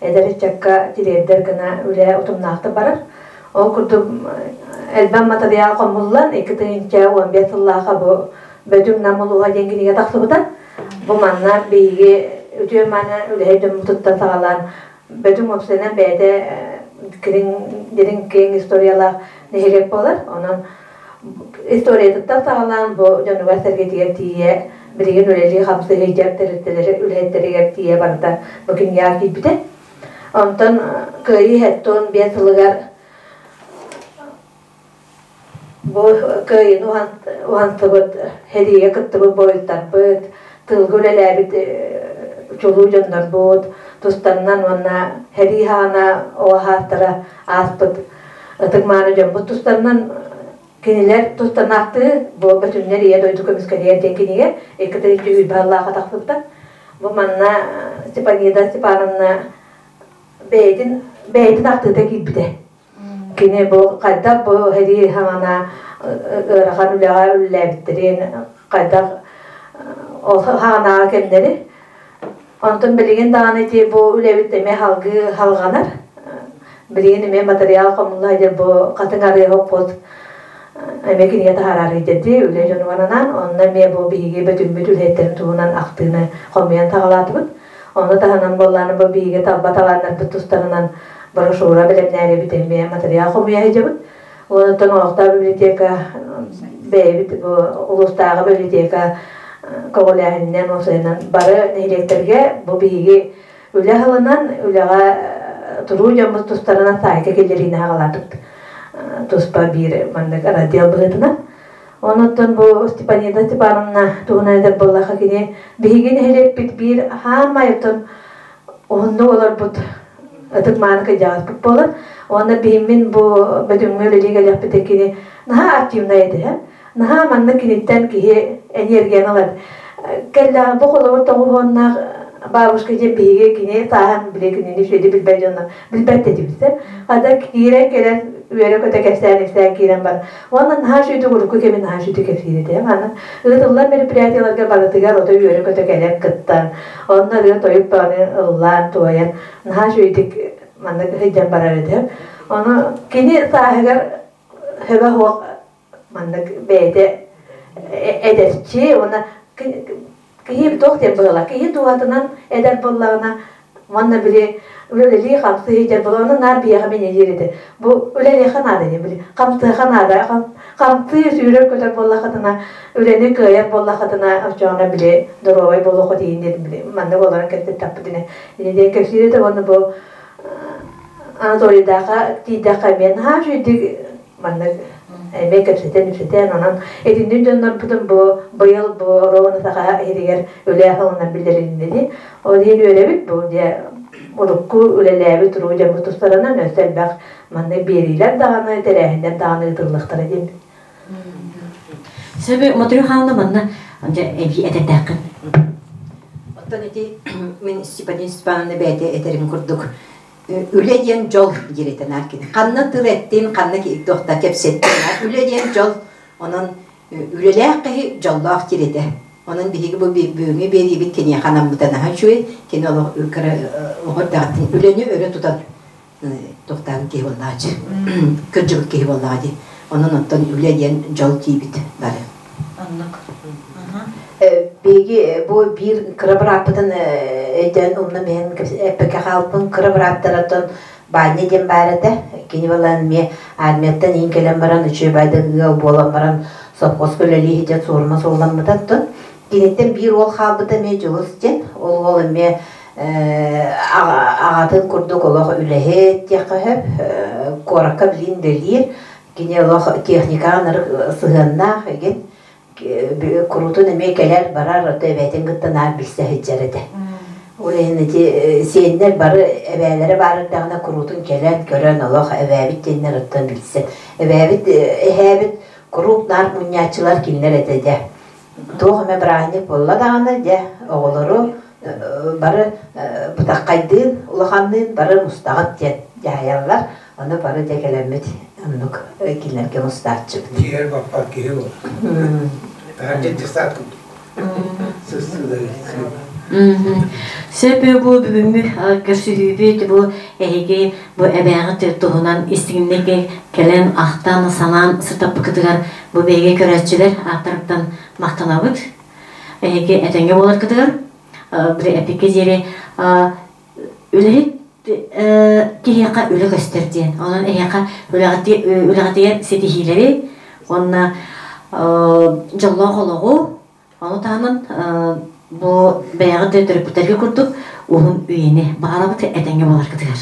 эдэр ыччакка тириэрдэр гына үлэ утумнаахтык барар. Ол курдук элбэх матырыйаал хомуллан 2015 сыллааха бу Бөтүҥ Нам улууһа диэн кинигэ тахсыбыта. Бу манна биһиги үтүө мааны үлэһит дьоммутуттан саҕалаан Бөтүҥ уопсайынан бэйэтэ кириҥ дириҥ киэҥ историялаах нэһилиэк буолар. Онон историятыттан саҕалаан бу дьонугар-сэргэтигэр тиийэ билигин үлэлии-хамсыы сылдьар тэрилтэлэри үлэһиттэригэр тиийэ барыта бу кинигэҕэ киирбитэ. Онтон Кыайыы 75 сылыгар бу Кыайыыны уһансыбыт, сэриигэ кыттыбыт буойуттарбыт, тыылга үлэлээбит чулуу дьоннорбут тустарынан уонна сэрии хаана оҕо саастара ааспыт ытык-мааны дьоммут тустарынан кинилэр тустарнаахтыы бу Бөтүннэр Ийэ дойду көмүскэлиэр диэн кинигэ 2 сүүс тахсыбыта. Бу манна Степанида Степановна бэйэтин бэйэтин ахтыыта киирбитэ. Кини бу хайдах бу сэрии хаҥана ыарахан үлэҕэ үлэлээбиттэрин, хайдах ол хаҥанааҕы кэмнэри. Онтон билигин даҕаны ити бу үлэбит эмиэ салгыы салҕанар. Билигин эмиэ материал хомулла сылдьар бу хатыҥ арыы хоппуот эмиэ кинигэ таһаарар дии үлэ дьонугар анаан. Онно эмиэ бу биһиги бөтүммүт үлэһиттэрин туһунан ахтыыны хомуйан саҕалаатыбыт. Ону таһынан буоллааны бу биһиги талба талааннарбыт тустарынан брошюра бэлэмнээрибит эмиэ материал хомуйа сылдьабыт. Онтон олохтоох библиотека бэйэбит бу улуустааҕы библиотека көҕүлээһининэн уопсайынан бары нэһилиэктэргэ бу биһиги үлэ аһылынан үлэҕэ туруу дьоммут тустарынан саайка киллэриини аҕалаатыбыт туспа биир маннык раздел быһыытынан. Онуттан бу Степанида Степановна туһунан этэр буоллахха кини биһиги нэһилиэкпит биир хаамай оттон уһуннук олорбут ытык мааны кырдьаҕаспыт буолар. Уонна биһиммин бу Бөтүҥҥэ үлэлии кэлиэхпитин кини наһаа активнай этэ. Наһаа маннык киниттэн киһи энергияны ылар. Кэллэҕэ бу холобур тоҕуһуоннаах бабушка диэн биһиги кини сааһын били кинини үчүгэйдик билбэт дьонно билбэт этибит. Хата киирэн кэлэн үөрэ-көтө кэпсээн-ипсээн киирэн бар. Уонна наһаа үчүгэйдик урукку кэми наһаа үчүгэйдик кэпсиир этэ. Манна ыытыллар мероприятиеларга барытыгар ото үөрэ-көтө кэлэн кыттан, онно ырыа-тойук баҕаны ыллаан, туойан наһаа үчүгэйдик маннык сылдьан барар этэ. Ону кини сааһыгар хөбө суох маннык бэйэтэ эдэрчи уонна киһи туох диэн быһыылаах киһи дууһатынан эдэр буоллаҕына уонна били үлэлии хамсыы сылдьар буоллаҕына наар биһиэхэ минэлиир этэ бу үлэлиэхэ наада диэн били хамсыаха наада хамсыы сүүрэр көтөр буоллаххытына үлэни кыайар буоллаххытына оччоҕуна били доруобай буолуоххут иһин диэн били маннык олорон кэпсэттэхпитинэ ини диэн кэпсиир этэ уонна бу Анатолийдаахха тиийдэххэ эмиэ наһаа үчүгэйдик маннык эмиэ кэпсэтэн-ипсэтэн, онон итинник дьоннорбутун бу быйыл бу Ровно Саха иһигэр үлэ аһылынан биллэрилиннэ дии. Ол иһин үөрэбит бу дьэ урукку үлэлээбит туруу дьоммут тустарынан өссө элбэх маннык биэриилэр даҕаны, тэрээһиннэр даҕаны ыытыллыахтара диэн. Сөбү Мотрю хаалла манна дьэ эбии этэрдээххин. Оттон ити мин Степанина Степановна бэйэтэ этэрин курдук Үлэ диэн дьол диир этэ наар кини. Ханна тыл эттин, ханна туохта кэпсэттин. Үлэ диэн дьол. Онон үлэлээх киһи дьоллоох диир этэ. Онон биһиги бу бүгүҥҥү биэриибит киниэхэ анаммыта наһаа үчүгэй. Кини олох кыра оҕо эрдэҕиттэн үлэни өрө тутан туохтаабыт киһи буоллаҕа кырдьыбыт киһи буоллаҕа дии. Онон оттон үлэ диэн дьол тиийбит бары. Оннук. Биһиги бу биир кыра бырааппытын өйдөөн умнан иһэн эппэккэ хаалбыппын. Кыра бырааттарыттан Баанньа диэн баар этэ. Кини балан эмиэ армияттан иин кэлэн баран үчүгэй байдык ыал буолан баран совхозка үлэлии сылдьан суорума суолламмыта оттон киниттэн биир уол хаалбыта эмиэ Дьулус диэн. Ол уол эмиэ аҕатын курдук олох үлэһит диэххэ сөп. Куоракка билин үлэлиир. Кини олох техникаҕа ынырык сыһыаннаах игин куруутун эмиэ кэлэр-барар, ото эбээтин кытта наар билсэ сылдьар этэ. Ол иһин ити сиэннэр бары эбээлэрэ баар эрдэҕинэ куруутун кэлэн, көрөн олох эбээбит диэннэр оттон билсэн. Эбээбит, эһээбит куруук наар мунньааччылар кинилэр этэ дьэ. Туох эмэ бырааһынньык буолла даҕаны дьэ оҕолору бары бытаххайдыын, улаханныын бары мустаҕыт диэн дьаһайаллар. Аны бары дьэ кэлэммит оннук кинилэргэ мустааччыбыт. Дьиэр баппат киһи буолар. Таһырдьа десант курдук. Сыстыылары. Сөп бу бүгүҥҥү көрсүһүүбүт бу эһиги бу эбээҕит туһунан истиҥник кэлэн ахтан санаан сытаппыкытыгар бу биһиги көрөөччүлэр ааттарыттан махтанабыт. Эһиги этэҥҥэ буоларгытыгар били эпиккэ диэри үлэһит киһиэхэ үлэ көстөр диэн. Онон эһиэхэ үлэҕитигэр ситиһиилэри уонна дьоллоох олоҕу, ону таһынан бу бэйэҕит да төрөппүттэргэ курдук уһун үйэни баҕарабыт этэҥҥэ буоларгытыгар.